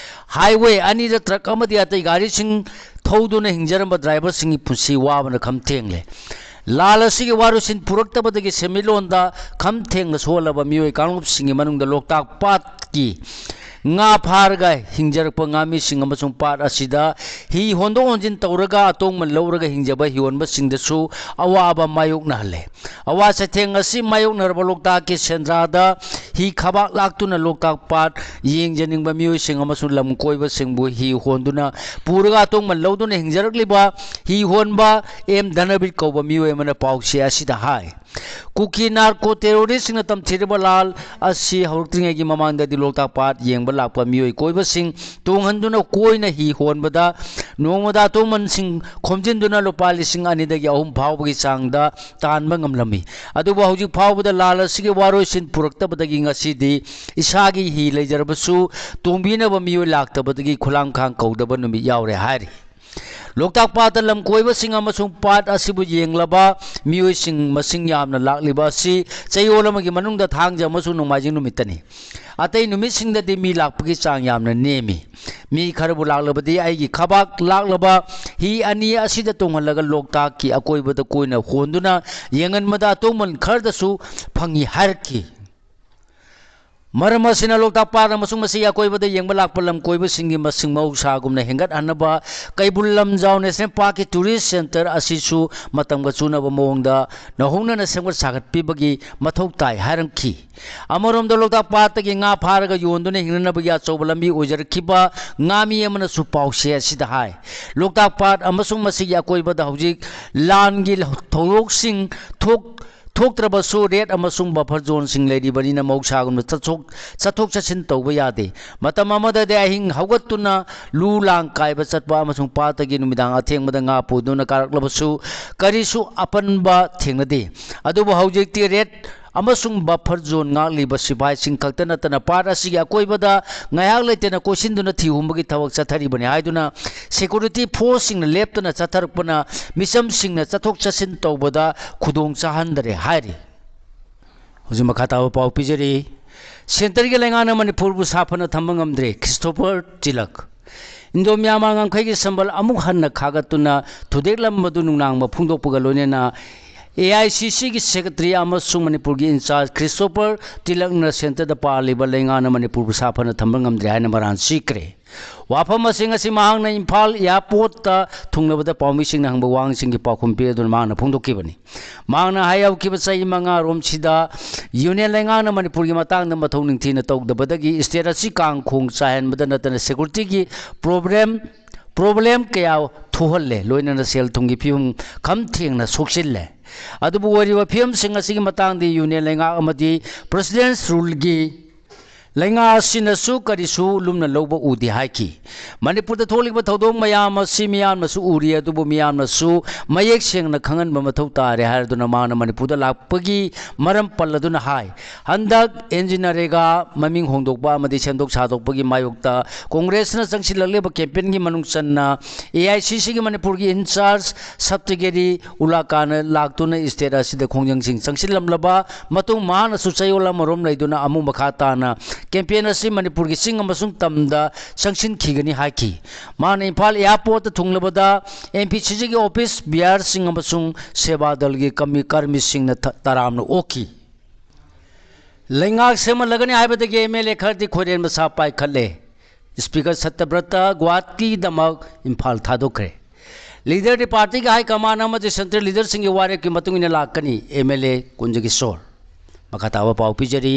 ꯍꯥꯏꯋꯦ ꯑꯅꯤꯗ ꯇ꯭ꯔꯛ ꯑꯃꯗꯤ ꯑꯇꯩ ꯒꯥꯔꯤꯁꯤꯡ ꯊꯧꯗꯨꯅ ꯍꯤꯡꯖꯔꯝꯕ ꯗ꯭ꯔꯥꯏꯚꯔꯁꯤꯡꯒꯤ ꯄꯨꯟꯁꯤ ꯋꯥꯕꯅ ꯈꯝ ꯊꯦꯡꯂꯦ꯫ ꯂꯥꯜ ꯑꯁꯤꯒꯤ ꯋꯥꯔꯣꯏꯁꯤꯟ ꯄꯨꯔꯛꯇꯕꯗꯒꯤ ꯁꯦꯟꯃꯤꯠꯂꯣꯟꯗ ꯈꯝ ꯊꯦꯡꯅ ꯁꯣꯛꯍꯜꯂꯕ ꯃꯤꯑꯣꯏ ꯀꯥꯡꯂꯨꯞꯁꯤꯡꯒꯤ ꯃꯅꯨꯡꯗ ꯂꯣꯛꯇꯥꯛ ꯄꯥꯠꯀꯤ ꯉꯥ ꯐꯥꯔꯒ ꯍꯤꯡꯖꯔꯛꯄ ꯉꯥꯃꯤꯁꯤꯡ ꯑꯃꯁꯨꯡ ꯄꯥꯠ ꯑꯁꯤꯗ ꯍꯤ ꯍꯣꯟꯗꯣꯛ ꯍꯣꯟꯖꯤꯟ ꯇꯧꯔꯒ ꯑꯇꯣꯡꯕ ꯂꯧꯔꯒ ꯍꯤꯡꯖꯕ ꯍꯤꯍꯣꯟꯕꯁꯤꯡꯗꯁꯨ ꯑꯋꯥꯕ ꯃꯥꯌꯣꯛꯅꯍꯜꯂꯦ꯫ ꯑꯋꯥ ꯆꯩꯊꯦꯡ ꯑꯁꯤ ꯃꯥꯌꯣꯛꯅꯔꯕ ꯂꯣꯛꯇꯥꯛꯀꯤ ꯁꯦꯟꯗ꯭ꯔꯥꯗ ꯍꯤ ꯈꯕꯥꯛ ꯂꯥꯛꯇꯨꯅ ꯂꯣꯛꯇꯥꯛ ꯄꯥꯠ ꯌꯦꯡꯖꯅꯤꯡꯕ ꯃꯤꯑꯣꯏꯁꯤꯡ ꯑꯃꯁꯨꯡ ꯂꯝ ꯀꯣꯏꯕꯁꯤꯡꯕꯨ ꯍꯤ ꯍꯣꯟꯗꯨꯅ ꯄꯨꯔꯒ ꯑꯇꯣꯡꯕ ꯂꯧꯗꯨꯅ ꯍꯤꯡꯖꯔꯛꯂꯤꯕ ꯍꯤ ꯍꯣꯟꯕ ꯑꯦꯝ ꯙꯅꯕꯤꯔ ꯀꯧꯕ ꯃꯤꯑꯣꯏ ꯑꯃꯅ ꯄꯥꯎꯆꯦ ꯑꯁꯤꯗ ꯍꯥꯏ꯫ ꯀꯨꯀꯤ ꯅꯥꯔꯀꯣ ꯇꯦꯔꯣꯔꯤꯁꯁꯤꯡꯅ ꯇꯝꯊꯤꯔꯕ ꯂꯥꯜ ꯑꯁꯤ ꯍꯧꯔꯛꯇ꯭ꯔꯤꯉꯩꯒꯤ ꯃꯃꯥꯡꯗꯗꯤ ꯂꯣꯛꯇꯥꯛ ꯄꯥꯠ ꯌꯦꯡꯕ ꯂꯥꯛꯄ ꯃꯤꯑꯣꯏ ꯀꯣꯏꯕꯁꯤꯡ ꯇꯣꯡꯍꯟꯗꯨꯅ ꯀꯣꯏꯅ ꯍꯤ ꯍꯣꯟꯕꯗ ꯅꯣꯡꯃꯗ ꯑꯇꯣꯡꯃꯟꯁꯤꯡ ꯈꯣꯝꯖꯤꯟꯗꯨꯅ ꯂꯨꯄꯥ ꯂꯤꯁꯤꯡ ꯑꯅꯤꯗꯒꯤ ꯑꯍꯨꯝ ꯐꯥꯎꯕꯒꯤ ꯆꯥꯡꯗ ꯇꯥꯟꯕ ꯉꯝꯂꯝꯃꯤ꯫ ꯑꯗꯨꯕꯨ ꯍꯧꯖꯤꯛ ꯐꯥꯎꯕꯗ ꯂꯥꯜ ꯑꯁꯤꯒꯤ ꯋꯥꯔꯣꯏꯁꯤꯟ ꯄꯨꯔꯛꯇꯕꯗꯒꯤ ꯉꯁꯤꯗꯤ ꯏꯁꯥꯒꯤ ꯍꯤ ꯂꯩꯖꯔꯕꯁꯨ ꯇꯣꯡꯕꯤꯅꯕ ꯃꯤꯑꯣꯏ ꯂꯥꯛꯇꯕꯗꯒꯤ ꯈꯨꯂꯥꯡꯈꯥꯡ ꯀꯧꯗꯕ ꯅꯨꯃꯤꯠ ꯌꯥꯎꯔꯦ ꯍꯥꯏꯔꯤ꯫ ꯂꯣꯛꯇꯥꯛ ꯄꯥꯠꯇ ꯂꯝ ꯀꯣꯏꯕꯁꯤꯡ ꯑꯃꯁꯨꯡ ꯄꯥꯠ ꯑꯁꯤꯕꯨ ꯌꯦꯡꯂꯕ ꯃꯤꯑꯣꯏꯁꯤꯡ ꯃꯁꯤꯡ ꯌꯥꯝꯅ ꯂꯥꯛꯂꯤꯕ ꯑꯁꯤ ꯆꯌꯣꯜ ꯑꯃꯒꯤ ꯃꯅꯨꯡꯗ ꯊꯥꯡꯖ ꯑꯃꯁꯨꯡ ꯅꯣꯡꯃꯥꯏꯖꯤꯡ ꯅꯨꯃꯤꯠꯇꯅꯤ꯫ ꯑꯇꯩ ꯅꯨꯃꯤꯠꯁꯤꯡꯗꯗꯤ ꯃꯤ ꯂꯥꯛꯄꯒꯤ ꯆꯥꯡ ꯌꯥꯝꯅ ꯅꯦꯝꯃꯤ꯫ ꯃꯤ ꯈꯔꯕꯨ ꯂꯥꯛꯂꯕꯗꯤ ꯑꯩꯒꯤ ꯈꯕꯥꯛ ꯂꯥꯛꯂꯕ ꯍꯤ ꯑꯅꯤ ꯑꯁꯤꯗ ꯇꯣꯡꯍꯜꯂꯒ ꯂꯣꯛꯇꯥꯛꯀꯤ ꯑꯀꯣꯏꯕꯗ ꯀꯣꯏꯅ ꯍꯣꯟꯗꯨꯅ ꯌꯦꯡꯍꯟꯕꯗ ꯑꯇꯣꯡꯃꯟ ꯈꯔꯗꯁꯨ ꯐꯪꯏ ꯍꯥꯏꯔꯛꯈꯤ꯫ ꯃꯔꯝ ꯑꯁꯤꯅ ꯂꯣꯛꯇꯥꯛ ꯄꯥꯠ ꯑꯃꯁꯨꯡ ꯃꯁꯤꯒꯤ ꯑꯀꯣꯏꯕꯗ ꯌꯦꯡꯕ ꯂꯥꯛꯄ ꯂꯝ ꯀꯣꯏꯕꯁꯤꯡꯒꯤ ꯃꯁꯤꯡ ꯃꯍꯧꯁꯥꯒꯨꯝꯅ ꯍꯦꯟꯒꯠꯍꯟꯅꯕ ꯀꯩꯕꯨꯜ ꯂꯝꯖꯥꯎ ꯅꯦꯁꯅꯦꯜ ꯄꯥꯔꯛꯀꯤ ꯇꯨꯔꯤꯁ ꯁꯦꯟꯇꯔ ꯑꯁꯤꯁꯨ ꯃꯇꯝꯒ ꯆꯨꯅꯕ ꯃꯑꯣꯡꯗ ꯅꯧꯍꯧꯅꯅ ꯁꯦꯝꯒꯠ ꯁꯥꯒꯠꯄꯤꯕꯒꯤ ꯃꯊꯧ ꯇꯥꯏ ꯍꯥꯏꯔꯝꯈꯤ꯫ ꯑꯃꯔꯣꯝꯗ ꯂꯣꯛꯇꯥꯛ ꯄꯥꯠꯇꯒꯤ ꯉꯥ ꯐꯥꯔꯒ ꯌꯣꯟꯗꯨꯅ ꯍꯤꯡꯅꯅꯕꯒꯤ ꯑꯆꯧꯕ ꯂꯝꯕꯤ ꯑꯣꯏꯖꯔꯛꯈꯤꯕ ꯉꯥꯃꯤ ꯑꯃꯅꯁꯨ ꯄꯥꯎꯆꯦ ꯑꯁꯤꯗ ꯍꯥꯏ, ꯂꯣꯛꯇꯥꯛ ꯄꯥꯠ ꯑꯃꯁꯨꯡ ꯃꯁꯤꯒꯤ ꯑꯀꯣꯏꯕꯗ ꯍꯧꯖꯤꯛ ꯂꯥꯟꯒꯤ ꯊꯧꯗꯣꯛꯁꯤꯡ ꯊꯣꯛ ꯊꯣꯛꯇ꯭ꯔꯕꯁꯨ ꯔꯦꯗ ꯑꯃꯁꯨꯡ ꯕꯐꯔ ꯖꯣꯟꯁꯤꯡ ꯂꯩꯔꯤꯕꯅꯤꯅ ꯃꯍꯧꯁꯥꯒꯨꯝꯅ ꯆꯠꯊꯣꯛ ꯆꯠꯊꯣꯛ ꯆꯠꯁꯤꯟ ꯇꯧꯕ ꯌꯥꯗꯦ꯫ ꯃꯇꯝ ꯑꯃꯗꯗꯤ ꯑꯍꯤꯡ ꯍꯧꯒꯠꯇꯨꯅ ꯂꯨ ꯂꯥꯡ ꯀꯥꯏꯕ ꯆꯠꯄ ꯑꯃꯁꯨꯡ ꯄꯥꯠꯇꯒꯤ ꯅꯨꯃꯤꯗꯥꯡ ꯑꯊꯦꯡꯕꯗ ꯉꯥ ꯄꯨꯗꯨꯅ ꯀꯥꯔꯛꯂꯕꯁꯨ ꯀꯔꯤꯁꯨ ꯑꯄꯟꯕ ꯊꯦꯡꯅꯗꯦ꯫ ꯑꯗꯨꯕꯨ ꯍꯧꯖꯤꯛꯇꯤ ꯔꯦꯗ ꯑꯃꯁꯨꯡ ꯕꯐꯔ ꯖꯣꯟ ꯉꯥꯛꯂꯤꯕ ꯁꯤꯐꯥꯏꯁꯤꯡ ꯈꯛꯇ ꯅꯠꯇꯅ ꯄꯥꯠ ꯑꯁꯤꯒꯤ ꯑꯀꯣꯏꯕꯗ ꯉꯥꯏꯍꯥꯛ ꯂꯩꯇꯅ ꯀꯣꯏꯁꯤꯟꯗꯨꯅ ꯊꯤ ꯍꯨꯝꯕꯒꯤ ꯊꯕꯛ ꯆꯠꯊꯔꯤꯕꯅꯤ ꯍꯥꯏꯗꯨꯅ ꯁꯦꯀ꯭ꯌꯨꯔꯤꯇꯤ ꯐꯣꯔꯁꯁꯤꯡꯅ ꯂꯦꯞꯇꯅ ꯆꯠꯊꯔꯛꯄꯅ ꯃꯤꯆꯝꯁꯤꯡꯅ ꯆꯠꯊꯣꯛ ꯆꯠꯁꯤꯟ ꯇꯧꯕꯗ ꯈꯨꯗꯣꯡ ꯆꯥꯍꯟꯗꯔꯦ ꯍꯥꯏꯔꯤ꯫ ꯍꯧꯖꯤꯛ ꯃꯈꯥ ꯇꯥꯕ ꯄꯥꯎ ꯄꯤꯖꯔꯤ꯫ ꯁꯦꯟꯇꯔꯒꯤ ꯂꯩꯉꯥꯛꯅ ꯃꯅꯤꯄꯨꯔꯕꯨ ꯁꯥꯐꯅ ꯊꯝꯕ ꯉꯝꯗ꯭ꯔꯦ, ꯈ꯭ꯔꯤꯁꯇꯣꯐꯔ ꯇꯤꯂꯛ꯫ ꯏꯟꯗꯣ ꯃ꯭ꯌꯥꯟꯃꯥꯔ ꯉꯝꯈꯩꯒꯤ ꯁꯝꯕꯜ ꯑꯃꯨꯛ ꯍꯟꯅ ꯈꯥꯒꯠꯇꯨꯅ ꯊꯨꯗꯦꯛꯂꯝꯕꯗꯨ ꯅꯨꯡꯅꯥꯡꯕ ꯐꯣꯡꯗꯣꯛꯄꯒ ꯂꯣꯏꯅꯅ ꯑꯦ ꯑꯥꯏ ꯁꯤ ꯁꯤꯒꯤ ꯁꯦꯀ꯭ꯔꯦꯇꯔꯤ ꯑꯃꯁꯨꯡ ꯃꯅꯤꯄꯨꯔꯒꯤ ꯏꯟꯆꯥꯔꯖ ꯈ꯭ꯔꯤꯁꯇꯣꯐꯔ ꯇꯤꯂꯛꯅ ꯁꯦꯟꯇꯔꯗ ꯄꯥꯜꯂꯤꯕ ꯂꯩꯉꯥꯛꯅ ꯃꯅꯤꯄꯨꯔꯕꯨ ꯁꯥꯐꯅ ꯊꯝꯕ ꯉꯝꯗ꯭ꯔꯦ ꯍꯥꯏꯅ ꯃꯔꯥꯜ ꯁꯤꯈ꯭ꯔꯦ꯫ ꯋꯥꯐꯝ ꯑꯁꯤ ꯉꯁꯤ ꯃꯍꯥꯛꯅ ꯏꯝꯐꯥꯜ ꯑꯦꯌꯥꯔꯄꯣꯔꯠꯇ ꯊꯨꯡꯂꯕꯗ ꯄꯥꯎꯃꯤꯁꯤꯡꯅ ꯍꯪꯕ ꯋꯥꯍꯪꯁꯤꯡꯒꯤ ꯄꯥꯎꯈꯨꯝ ꯄꯤꯔꯗꯨꯅ ꯃꯍꯥꯛꯅ ꯐꯣꯡꯗꯣꯛꯈꯤꯕꯅꯤ꯫ ꯃꯍꯥꯛꯅ ꯍꯥꯏ ꯍꯧꯈꯤꯕ ꯆꯍꯤ ꯃꯉꯥꯔꯣꯝꯁꯤꯗ ꯌꯨꯅꯤꯌꯟ ꯂꯩꯉꯥꯛꯅ ꯃꯅꯤꯄꯨꯔꯒꯤ ꯃꯇꯥꯡꯗ ꯃꯊꯧ ꯅꯤꯡꯊꯤꯅ ꯇꯧꯗꯕꯗꯒꯤ ꯁ꯭ꯇꯦꯠ ꯑꯁꯤ ꯀꯥꯡ ꯈꯣꯡ ꯆꯥꯏꯍꯟꯕꯗ ꯅꯠꯇꯅ ꯁꯦꯀ꯭ꯌꯨꯔꯤꯇꯤꯒꯤ ꯄ꯭ꯔꯣꯕ꯭ꯂꯦꯝ ꯄ꯭ꯔꯣꯕ꯭ꯂꯦꯝ ꯀꯌꯥ ꯊꯣꯛꯍꯜꯂꯦ, ꯂꯣꯏꯅꯅ ꯁꯦꯜ ꯊꯨꯝꯒꯤ ꯐꯤꯕꯝ ꯈꯝ ꯊꯦꯡꯅ ꯁꯣꯛꯆꯤꯜꯂꯦ꯫ ꯑꯗꯨꯕꯨ ꯑꯣꯏꯔꯤꯕ ꯐꯤꯕꯝꯁꯤꯡ ꯑꯁꯤꯒꯤ ꯃꯇꯥꯡꯗ ꯌꯨꯅꯤꯌꯟ ꯂꯩꯉꯥꯛ ꯑꯃꯗꯤ ꯄ꯭ꯔꯦꯁꯤꯗꯦꯟꯁ ꯔꯨꯜꯒꯤ ꯂꯩꯉꯥꯛ ꯑꯁꯤꯅꯁꯨ ꯀꯔꯤꯁꯨ ꯂꯨꯝꯅ ꯂꯧꯕ ꯎꯗꯦ ꯍꯥꯏꯈꯤ꯫ ꯃꯅꯤꯄꯨꯔꯗ ꯊꯣꯛꯂꯤꯕ ꯊꯧꯗꯣꯛ ꯃꯌꯥꯝ ꯑꯁꯤ ꯃꯤꯌꯥꯝꯅꯁꯨ ꯎꯔꯤ, ꯑꯗꯨꯕꯨ ꯃꯤꯌꯥꯝꯅꯁꯨ ꯃꯌꯦꯛ ꯁꯦꯡꯅ ꯈꯪꯍꯟꯕ ꯃꯊꯧ ꯇꯥꯔꯦ ꯍꯥꯏꯔꯗꯨꯅ ꯃꯍꯥꯛꯅ ꯃꯅꯤꯄꯨꯔꯗ ꯂꯥꯛꯄꯒꯤ ꯃꯔꯝ ꯄꯜꯂꯗꯨꯅ ꯍꯥꯏ, ꯍꯟꯗꯛ ꯑꯦꯟ ꯖꯤ ꯅꯔꯦꯒꯥ ꯃꯃꯤꯡ ꯍꯣꯡꯗꯣꯛꯄ ꯑꯃꯗꯤ ꯁꯦꯝꯗꯣꯛ ꯁꯥꯗꯣꯛꯄꯒꯤ ꯃꯥꯌꯣꯛꯇ ꯀꯣꯡꯒ꯭ꯔꯦꯁꯅ ꯆꯪꯁꯤꯜꯂꯛꯂꯤꯕ ꯀꯦꯝꯄꯦꯟꯒꯤ ꯃꯅꯨꯡ ꯆꯟꯅ ꯑꯦ ꯑꯥꯏ ꯁꯤ ꯁꯤꯒꯤ ꯃꯅꯤꯄꯨꯔꯒꯤ ꯏꯟꯆꯥꯔꯖ ꯁꯞꯇꯒꯤꯔꯤ ꯎꯂꯥꯀꯥꯅ ꯂꯥꯛꯇꯨꯅ ꯁ꯭ꯇꯦꯠ ꯑꯁꯤꯗ ꯈꯣꯡꯖꯪꯁꯤꯡ ꯆꯪꯁꯤꯜꯂꯝꯂꯕ ꯃꯇꯨꯡ ꯃꯍꯥꯛꯅꯁꯨ ꯆꯌꯣꯜ ꯑꯃꯔꯣꯝ ꯂꯩꯗꯨꯅ ꯑꯃꯨꯛ ꯃꯈꯥ ꯇꯥꯅ ꯀꯦꯝꯄꯦꯟ ꯑꯁꯤ ꯃꯅꯤꯄꯨꯔꯒꯤ ꯆꯤꯡ ꯑꯃꯁꯨꯡ ꯇꯝꯗ ꯆꯪꯁꯤꯟꯈꯤꯒꯅꯤ ꯍꯥꯏꯈꯤ꯫ ꯃꯍꯥꯛꯅ ꯏꯝꯐꯥꯜ ꯑꯦꯌꯥꯔꯄꯣꯔꯠꯇ ꯊꯨꯡꯂꯕꯗ ꯑꯦꯝ ꯄꯤ ꯁꯤ ꯖꯤꯒꯤ ꯑꯣꯐꯤꯁ ꯕꯤꯌꯥꯔꯁꯤꯡ ꯑꯃꯁꯨꯡ ꯁꯦꯕꯥ ꯗꯜꯒꯤ ꯀꯃꯤ-, ꯀꯔꯃꯤꯁꯤꯡꯅ ꯊ-, ꯇꯔꯥꯝꯅ ꯑꯣꯛꯈꯤ꯫ ꯂꯩꯉꯥꯛ ꯁꯦꯝꯍꯜꯂꯒꯅꯤ ꯍꯥꯏꯕꯗꯒꯤ ꯑꯦꯝ ꯑꯦꯜ ꯑꯦ ꯈꯔꯗꯤ ꯈꯣꯏꯔꯦꯟ ꯃꯁꯥ ꯄꯥꯏꯈꯠꯂꯦ꯫ ꯁ꯭ꯄꯤꯀꯔ ꯁꯠꯇꯕ꯭ꯔꯇ ꯒꯨꯋꯥꯍꯥꯇꯤꯗꯃꯛ ꯏꯝꯐꯥꯜ ꯊꯥꯗꯣꯛꯈ꯭ꯔꯦ꯫ ꯂꯤꯗꯔꯗꯤ ꯄꯥꯔꯇꯤꯒꯤ ꯍꯥꯏ ꯀꯃꯥꯟ ꯑꯃꯗꯤ ꯁꯦꯟꯇ꯭ꯔꯦꯜ ꯂꯤꯗꯔꯁꯤꯡꯒꯤ ꯋꯥꯔꯦꯞꯀꯤ ꯃꯇꯨꯡ ꯏꯟꯅ ꯂꯥꯛꯀꯅꯤ, ꯑꯦꯝ ꯑꯦꯜ ꯑꯦ ꯀꯨꯟꯖꯀꯤꯁꯣꯔ꯫ ꯃꯈꯥ ꯇꯥꯕ ꯄꯥꯎ ꯄꯤꯖꯔꯤ꯫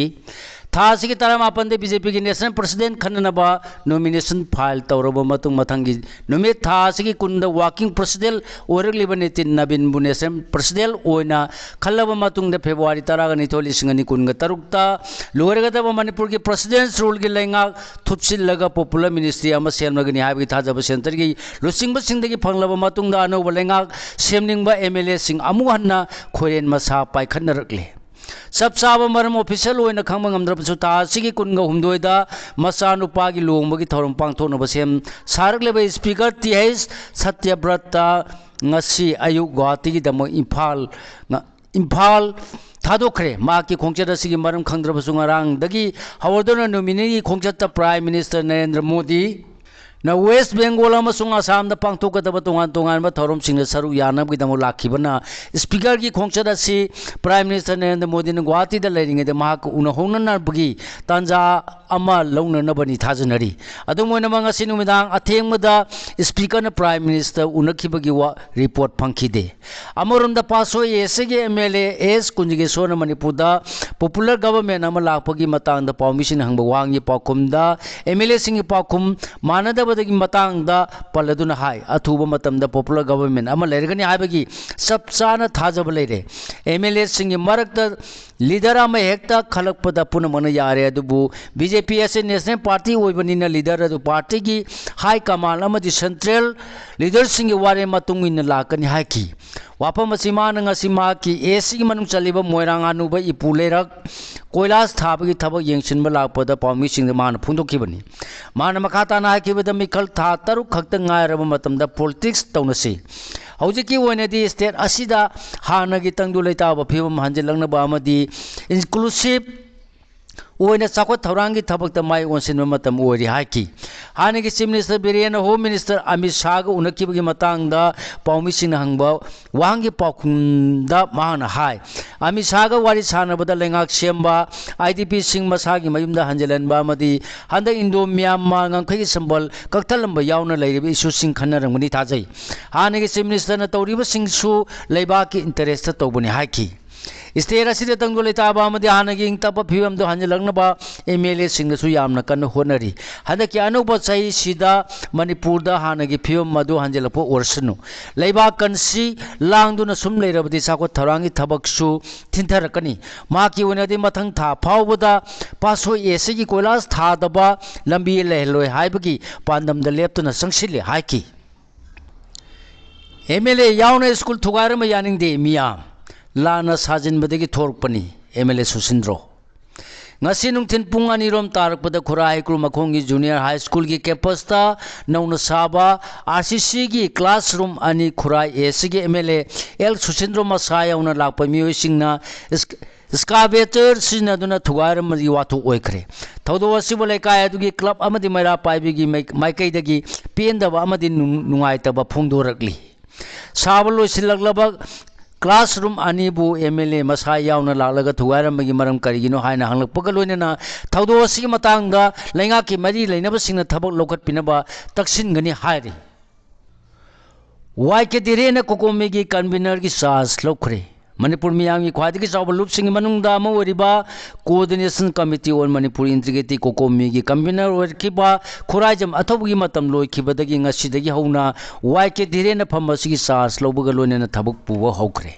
ꯊꯥ ꯑꯁꯤꯒꯤ ꯇꯔꯥꯃꯥꯄꯟꯗ ꯕꯤ ꯖꯦ ꯄꯤꯒꯤ ꯅꯦꯁꯅꯦꯜ ꯄ꯭ꯔꯁꯤꯗꯦꯟꯠ ꯈꯟꯅꯅꯕ ꯅꯣꯃꯤꯅꯦꯁꯟ ꯐꯥꯏꯜ ꯇꯧꯔꯕ ꯃꯇꯨꯡ, ꯃꯊꯪꯒꯤ ꯅꯨꯃꯤꯠ ꯊꯥ ꯑꯁꯤꯒꯤ ꯀꯨꯟꯗ working president ꯑꯣꯏꯔꯛꯂꯤꯕ Nitin ꯅꯕꯤꯟꯕꯨ national president ꯑꯣꯏꯅ ꯈꯜꯂꯕ ꯃꯇꯨꯡꯗ, ꯐꯦꯕ꯭ꯔꯨꯋꯥꯔꯤ ꯇꯔꯥꯅꯤꯊꯣꯏ, ꯂꯤꯁꯤꯡ ꯑꯅꯤ ꯀꯨꯟꯒ ꯇꯔꯨꯛꯇ ꯂꯣꯏꯔꯒꯗꯕ ꯃꯅꯤꯄꯨꯔꯒꯤ ꯄ꯭ꯔꯁꯤꯗꯦꯟꯠꯁ ꯔꯨꯜꯒꯤ ꯂꯩꯉꯥꯛ ꯊꯨꯞꯆꯤꯜꯂꯒ ꯄꯣꯄꯨꯂꯔ ꯃꯤꯅꯤꯁꯇ꯭ꯔꯤ ꯑꯃ ꯁꯦꯝꯂꯒꯅꯤ ꯍꯥꯏꯕꯒꯤ ꯊꯥꯖꯕ ꯁꯦꯟꯇꯔꯒꯤ ꯂꯨꯆꯤꯡꯕꯁꯤꯡꯗꯒꯤ ꯐꯪꯂꯕ ꯃꯇꯨꯡꯗ, ꯑꯅꯧꯕ ꯂꯩꯉꯥꯛ ꯁꯦꯝꯅꯤꯡꯕ ꯑꯦꯝ ꯑꯦꯜ ꯑꯦꯁꯤꯡ ꯑꯃꯨꯛ ꯍꯟꯅ ꯈꯣꯏꯔꯦꯟ ꯃꯁꯥ ꯄꯥꯏꯈꯠꯅꯔꯛꯂꯦ꯫ ꯆꯞ ꯆꯥꯕ ꯃꯔꯝ ꯑꯣꯐꯤꯁꯤꯌꯦꯜ ꯑꯣꯏꯅ ꯈꯪꯕ ꯉꯝꯗ꯭ꯔꯕꯁꯨ, ꯊꯥ ꯑꯁꯤꯒꯤ ꯀꯨꯟꯒ ꯍꯨꯝꯗꯣꯏꯗ ꯃꯆꯥꯅꯨꯄꯥꯒꯤ ꯂꯨꯍꯣꯡꯕꯒꯤ ꯊꯧꯔꯝ ꯄꯥꯡꯊꯣꯛꯅꯕ ꯁꯦꯝ ꯁꯥꯔꯛꯂꯤꯕ ꯁ꯭ꯄꯤꯀꯔ ꯇꯤ ꯑꯩꯆ ꯁꯇ꯭ꯌꯕ꯭ꯔꯇ ꯉꯁꯤ ꯑꯌꯨꯛ ꯒꯨꯋꯥꯍꯥꯇꯤꯒꯤꯗꯃꯛ ꯏꯝꯐꯥꯜ, ꯉ-, ꯏꯝꯐꯥꯜ ꯊꯥꯗꯣꯛꯈ꯭ꯔꯦ꯫ ꯃꯍꯥꯛꯀꯤ ꯈꯣꯡꯆꯠ ꯑꯁꯤꯒꯤ ꯃꯔꯝ ꯈꯪꯗ꯭ꯔꯕꯁꯨ, ꯉꯔꯥꯡꯗꯒꯤ ꯍꯧꯔꯗꯨꯅ ꯅꯨꯃꯤꯠ ꯅꯤꯅꯤꯒꯤ ꯈꯣꯡꯆꯠꯇ ꯄ꯭ꯔꯥꯏꯝ ꯃꯤꯅꯤꯁꯇꯔ ꯅꯔꯦꯟꯗ꯭ꯔ ꯃꯣꯗꯤ, ꯅ ꯋꯦꯁ ꯕꯦꯡꯒꯣꯜ ꯑꯃꯁꯨꯡ ꯑꯁꯥꯝꯗ ꯄꯥꯡꯊꯣꯛꯀꯗꯕ ꯇꯣꯉꯥꯟ ꯇꯣꯉꯥꯟꯕ ꯊꯧꯔꯝꯁꯤꯡꯗ ꯁꯔꯨꯛ ꯌꯥꯅꯕꯒꯤꯗꯃꯛ ꯂꯥꯛꯈꯤꯕꯅ ꯁ꯭ꯄꯤꯀꯔꯒꯤ ꯈꯣꯡꯆꯠ ꯑꯁꯤ ꯄ꯭ꯔꯥꯏꯝ ꯃꯤꯅꯤꯁꯇꯔ ꯅꯔꯦꯟꯗ꯭ꯔ ꯃꯣꯗꯤꯅ ꯒꯨꯋꯥꯍꯥꯇꯤꯗ ꯂꯩꯔꯤꯉꯩꯗ ꯃꯍꯥꯛꯀ ꯎꯅꯍꯧꯅꯅꯕꯒꯤ ꯇꯥꯟꯖꯥ ꯑꯃ ꯂꯧꯅꯅꯕꯅꯤ ꯊꯥꯖꯅꯔꯤ꯫ ꯑꯗꯨꯝ ꯑꯣꯏꯅꯃꯛ, ꯉꯁꯤ ꯅꯨꯃꯤꯗꯥꯡ ꯑꯊꯦꯡꯕꯗ ꯁ꯭ꯄꯤꯀꯔꯅ ꯄ꯭ꯔꯥꯏꯝ ꯃꯤꯅꯤꯁꯇꯔ ꯎꯅꯈꯤꯕꯒꯤ ꯋꯥ-, ꯔꯤꯄꯣꯔꯠ ꯐꯪꯈꯤꯗꯦ꯫ ꯑꯃꯔꯣꯝꯗ, ꯄꯥꯁꯣꯏ ꯑꯦ ꯑꯦꯁ ꯁꯤꯒꯤ ꯑꯦꯝ ꯑꯦꯜ ꯑꯦ ꯑꯦꯁ ꯀꯨꯟꯖꯒꯦꯁꯣꯔꯅ ꯃꯅꯤꯄꯨꯔꯗ ꯄꯣꯄꯨꯂꯔ ꯒꯕꯔꯃꯦꯟ ꯑꯃ ꯂꯥꯛꯄꯒꯤ ꯃꯇꯥꯡꯗ ꯄꯥꯎꯃꯤꯁꯤꯡꯅ ꯍꯪꯕ ꯋꯥꯍꯪꯒꯤ ꯄꯥꯎꯈꯨꯝꯗ, ꯑꯦꯝ ꯑꯦꯜ ꯑꯦꯁꯤꯡꯒꯤ ꯄꯥꯎꯈꯨꯝ ꯃꯥꯟꯅꯗꯕꯗꯒꯤ ꯃꯇꯥꯡꯗ ꯄꯜꯂꯗꯨꯅ ꯍꯥꯏ, ꯑꯊꯨꯕ ꯃꯇꯝꯗ ꯄꯣꯄꯨꯂꯔ ꯒꯕꯔꯃꯦꯟ ꯑꯃ ꯂꯩꯔꯒꯅꯤ ꯍꯥꯏꯕꯒꯤ ꯆꯞ ꯆꯥꯅ ꯊꯥꯖꯕ ꯂꯩꯔꯦ꯫ ꯑꯦꯝ ꯑꯦꯜ ꯑꯦꯁꯤꯡꯒꯤ ꯃꯔꯛꯇ ꯂꯤꯗꯔ ꯑꯃ ꯍꯦꯛꯇ ꯈꯜꯂꯛꯄꯗ ꯄꯨꯝꯅꯃꯛꯅ ꯌꯥꯔꯦ, ꯑꯗꯨꯕꯨ ꯕꯤ ꯖꯦ ꯄꯤ ꯑꯁꯤ ꯅꯦꯁꯅꯦꯜ ꯄꯥꯔꯇꯤ ꯑꯣꯏꯕꯅꯤꯅ ꯂꯤꯗꯔ ꯑꯗꯨ ꯄꯥꯔꯇꯤꯒꯤ ꯍꯥꯏ ꯀꯃꯥꯟ ꯑꯃꯗꯤ ꯁꯦꯟꯇ꯭ꯔꯦꯜ ꯂꯤꯗꯔꯁꯤꯡꯒꯤ ꯋꯥꯔꯦꯞ ꯃꯇꯨꯡ ꯏꯟꯅ ꯂꯥꯛꯀꯅꯤ ꯍꯥꯏꯈꯤ꯫ ꯋꯥꯐꯝ ꯑꯁꯤ ꯃꯥꯅ ꯉꯁꯤ ꯃꯍꯥꯛꯀꯤ ꯑꯦ ꯁꯤꯒꯤ ꯃꯅꯨꯡ ꯆꯜꯂꯤꯕ ꯃꯣꯏꯔꯥꯡ ꯍꯅꯨꯕ ꯏꯄꯨ ꯂꯩꯔꯛ ꯀꯣꯏꯂꯥꯁ ꯊꯥꯕꯒꯤ ꯊꯕꯛ ꯌꯦꯡꯁꯤꯟꯕ ꯂꯥꯛꯄꯗ ꯄꯥꯎꯃꯤꯁꯤꯡꯗ ꯃꯥꯅ ꯐꯣꯡꯗꯣꯛꯈꯤꯕꯅꯤ꯫ ꯃꯥꯅ ꯃꯈꯥ ꯇꯥꯅ ꯍꯥꯏꯈꯤꯕꯗ, ꯃꯤꯈꯜ ꯊꯥ ꯇꯔꯨꯛ ꯈꯛꯇ ꯉꯥꯏꯔꯕ ꯃꯇꯝꯗ ꯄꯣꯂꯤꯇꯤꯛꯁ ꯇꯧꯅꯁꯤ꯫ ꯍꯧꯖꯤꯛꯀꯤ ꯑꯣꯏꯅꯗꯤ ꯁ꯭ꯇꯦꯠ ꯑꯁꯤꯗ ꯍꯥꯟꯅꯒꯤ ꯇꯪꯗꯨ ꯂꯩꯇꯥꯕ ꯐꯤꯕꯝ ꯍꯟꯖꯤꯜꯂꯛꯅꯕ ꯑꯃꯗꯤ ꯏꯟꯀ꯭ꯂꯨꯁꯤꯞ ꯑꯣꯏꯅ ꯆꯥꯎꯈꯠ ꯊꯧꯔꯥꯡꯒꯤ ꯊꯕꯛꯇ ꯃꯥꯏ ꯑꯣꯟꯁꯤꯟꯕ ꯃꯇꯝ ꯑꯣꯏꯔꯤ ꯍꯥꯏꯈꯤ꯫ ꯍꯥꯟꯅꯒꯤ ꯆꯤꯐ ꯃꯤꯅꯤꯁꯇꯔ ꯕꯤꯔꯦꯟꯅ ꯍꯣꯝ ꯃꯤꯅꯤꯁꯇꯔ ꯑꯃꯤꯠ ꯁꯥꯍꯒ ꯎꯅꯈꯤꯕꯒꯤ ꯃꯇꯥꯡꯗ ꯄꯥꯎꯃꯤꯁꯤꯡꯅ ꯍꯪꯕ ꯋꯥꯍꯪꯒꯤ ꯄꯥꯎꯈꯨꯝꯗ ꯃꯍꯥꯛꯅ ꯍꯥꯏ, ꯑꯃꯤꯠ ꯁꯥꯍꯒ ꯋꯥꯔꯤ ꯁꯥꯟꯅꯕꯗ ꯂꯩꯉꯥꯛ ꯁꯦꯝꯕ, ꯑꯥꯏ ꯗꯤ ꯄꯤꯁꯤꯡ ꯃꯁꯥꯒꯤ ꯃꯌꯨꯝꯗ ꯍꯟꯖꯤꯜꯍꯟꯕ ꯑꯃꯗꯤ ꯍꯟꯗꯛ ꯏꯟꯗꯣ ꯃ꯭ꯌꯥꯟꯃꯥꯔ ꯉꯝꯈꯩꯒꯤ ꯁꯝꯕꯜ ꯀꯛꯊꯠꯂꯝꯕ ꯌꯥꯎꯅ ꯂꯩꯔꯤꯕ ꯏꯁꯨꯁꯤꯡ ꯈꯟꯅꯔꯝꯒꯅꯤ ꯊꯥꯖꯩ꯫ ꯍꯥꯟꯅꯒꯤ ꯆꯤꯐ ꯃꯤꯅꯤꯁꯇꯔꯅ ꯇꯧꯔꯤꯕꯁꯤꯡꯁꯨ ꯂꯩꯕꯥꯛꯀꯤ ꯏꯟꯇꯔꯦꯁꯇ ꯇꯧꯕꯅꯤ ꯍꯥꯏꯈꯤ꯫ ꯁ꯭ꯇꯦꯠ ꯑꯁꯤꯗ ꯇꯪꯗꯨ ꯂꯩꯇꯥꯕ ꯑꯃꯗꯤ ꯍꯥꯟꯅꯒꯤ ꯏꯪ ꯇꯞꯄ ꯐꯤꯕꯝꯗꯨ ꯍꯟꯖꯤꯜꯂꯛꯅꯕ ꯑꯦꯝ ꯑꯦꯜ ꯑꯦꯁꯤꯡꯅꯁꯨ ꯌꯥꯝꯅ ꯀꯟꯅ ꯍꯣꯠꯅꯔꯤ꯫ ꯍꯟꯗꯛꯀꯤ ꯑꯅꯧꯕ ꯆꯍꯤꯁꯤꯗ ꯃꯅꯤꯄꯨꯔꯗ ꯍꯥꯟꯅꯒꯤ ꯐꯤꯕꯝ ꯑꯗꯨ ꯍꯟꯖꯤꯜꯂꯛꯄ ꯑꯣꯏꯔꯁꯅꯨ꯫ ꯂꯩꯕꯥꯛ ꯀꯟꯁꯤ ꯂꯥꯡꯗꯨꯅ ꯁꯨꯝ ꯂꯩꯔꯕꯗꯤ ꯆꯥꯎꯈꯠ ꯊꯧꯔꯥꯡꯒꯤ ꯊꯕꯛꯁꯨ ꯊꯤꯟꯊꯔꯛꯀꯅꯤ꯫ ꯃꯍꯥꯛꯀꯤ ꯑꯣꯏꯅꯗꯤ ꯃꯊꯪ ꯊꯥ ꯐꯥꯎꯕꯗ ꯄꯥꯁꯣꯏ ꯑꯦ ꯁꯤꯒꯤ ꯀꯣꯏꯂꯥꯁ ꯊꯥꯗꯕ ꯂꯝꯕꯤ ꯂꯩꯍꯜꯂꯣꯏ ꯍꯥꯏꯕꯒꯤ ꯄꯥꯟꯗꯝꯗ ꯂꯦꯞꯇꯅ ꯆꯪꯁꯤꯜꯂꯤ ꯍꯥꯏꯈꯤ꯫ ꯑꯦꯝ ꯑꯦꯜ ꯑꯦ ꯌꯥꯎꯅ ꯁ꯭ꯀꯨꯜ ꯊꯨꯒꯥꯏꯔꯝꯕ ꯌꯥꯅꯤꯡꯗꯦ ꯃꯤꯌꯥꯝ꯫ ꯂꯥꯟꯅ ꯁꯥꯖꯤꯟꯕꯗꯒꯤ ꯊꯣꯔꯛꯄꯅꯤ, ꯑꯦꯝ ꯑꯦꯜ ꯑꯦ ꯁꯨꯁꯤꯟꯗ꯭ꯔꯣ꯫ ꯉꯁꯤ ꯅꯨꯡꯊꯤꯜ ꯄꯨꯡ ꯑꯅꯤꯔꯣꯝ ꯇꯥꯔꯛꯄꯗ ꯈꯨꯔꯥꯏ ꯍꯩꯀ꯭ꯔꯨ ꯃꯈꯣꯡꯒꯤ ꯖꯨꯅꯤꯌꯔ ꯍꯥꯏ ꯁ꯭ꯀꯨꯜꯒꯤ ꯀꯦꯝꯄꯁꯇ ꯅꯧꯅ ꯁꯥꯕ ꯑꯥꯔ ꯁꯤ ꯁꯤꯒꯤ ꯀ꯭ꯂꯥꯁꯔꯨꯝ ꯑꯅꯤ ꯈꯨꯔꯥꯏ ꯑꯦ ꯁꯤꯒꯤ ꯑꯦꯝ ꯑꯦꯜ ꯑꯦ ꯑꯦꯜ ꯁꯨꯁꯤꯟꯗ꯭ꯔꯣ ꯃꯁꯥ ꯌꯥꯎꯅ ꯂꯥꯛꯄ ꯃꯤꯑꯣꯏꯁꯤꯡꯅ ꯏꯁ-, excavator ꯁꯤꯖꯤꯟꯅꯗꯨꯅ ꯊꯨꯒꯥꯏꯔꯝꯕꯒꯤ ꯋꯥꯊꯣꯛ ꯑꯣꯏꯈ꯭ꯔꯦ꯫ ꯊꯧꯗꯣꯛ ꯑꯁꯤꯕꯨ ꯂꯩꯀꯥꯏ ꯑꯗꯨꯒꯤ club ꯑꯃꯗꯤ ꯃꯩꯔꯥ ꯄꯥꯏꯕꯤꯒꯤ ꯃꯥꯏ-, ꯃꯥꯏꯀꯩꯗꯒꯤ ꯄꯦꯟꯗꯕ ꯑꯃꯗꯤ ꯅꯨꯡ-, ꯅꯨꯡꯉꯥꯏꯇꯕ ꯐꯣꯡꯗꯣꯔꯛꯂꯤ꯫ ꯁꯥꯕ ꯂꯣꯏꯁꯤꯜꯂꯛꯂꯕ classroom ꯑꯅꯤꯕꯨ M L A ꯃꯁꯥ ꯌꯥꯎꯅ ꯂꯥꯛꯂꯒ ꯊꯨꯒꯥꯏꯔꯝꯕꯒꯤ ꯃꯔꯝ ꯀꯔꯤꯒꯤꯅꯣ ꯍꯥꯏꯅ ꯍꯪꯂꯛꯄꯒ ꯂꯣꯏꯅꯅ ꯊꯧꯗꯣꯛ ꯑꯁꯤꯒꯤ ꯃꯇꯥꯡꯗ ꯂꯩꯉꯥꯛꯀꯤ ꯃꯔꯤ ꯂꯩꯅꯕꯁꯤꯡꯅ ꯊꯕꯛ ꯂꯧꯈꯠꯄꯤꯅꯕ ꯇꯛꯁꯤꯟꯒꯅꯤ ꯍꯥꯏꯔꯤ꯫ ꯋꯥꯏ ꯀꯦ ꯙꯤꯔꯦꯟꯅ ꯀꯣꯀꯣꯃꯤꯒꯤ convener ꯒꯤ charge ꯂꯧꯈ꯭ꯔꯦ꯫ ꯃꯅꯤꯄꯨꯔ ꯃꯤꯌꯥꯝꯒꯤ ꯈ꯭ꯋꯥꯏꯗꯒꯤ ꯆꯥꯎꯕ ꯂꯨꯞꯁꯤꯡꯒꯤ ꯃꯅꯨꯡꯗ ꯑꯃ ꯑꯣꯏꯔꯤꯕ Coordination Committee on Manipur Integrity, ꯀꯣꯀꯣꯃꯤꯒꯤ convener ꯑꯣꯏꯔꯛꯈꯤꯕ Khuraijam ꯑꯊꯧꯕꯒꯤ ꯃꯇꯝ ꯂꯣꯏꯈꯤꯕꯗꯒꯤ ꯉꯁꯤꯗꯒꯤ ꯍꯧꯅ ꯋꯥꯏ ꯀꯦ ꯙꯤꯔꯦꯟꯅ ꯐꯝ ꯑꯁꯤꯒꯤ charge ꯂꯧꯕꯒ ꯂꯣꯏꯅꯅ ꯊꯕꯛ ꯄꯨꯕ ꯍꯧꯈ꯭ꯔꯦ꯫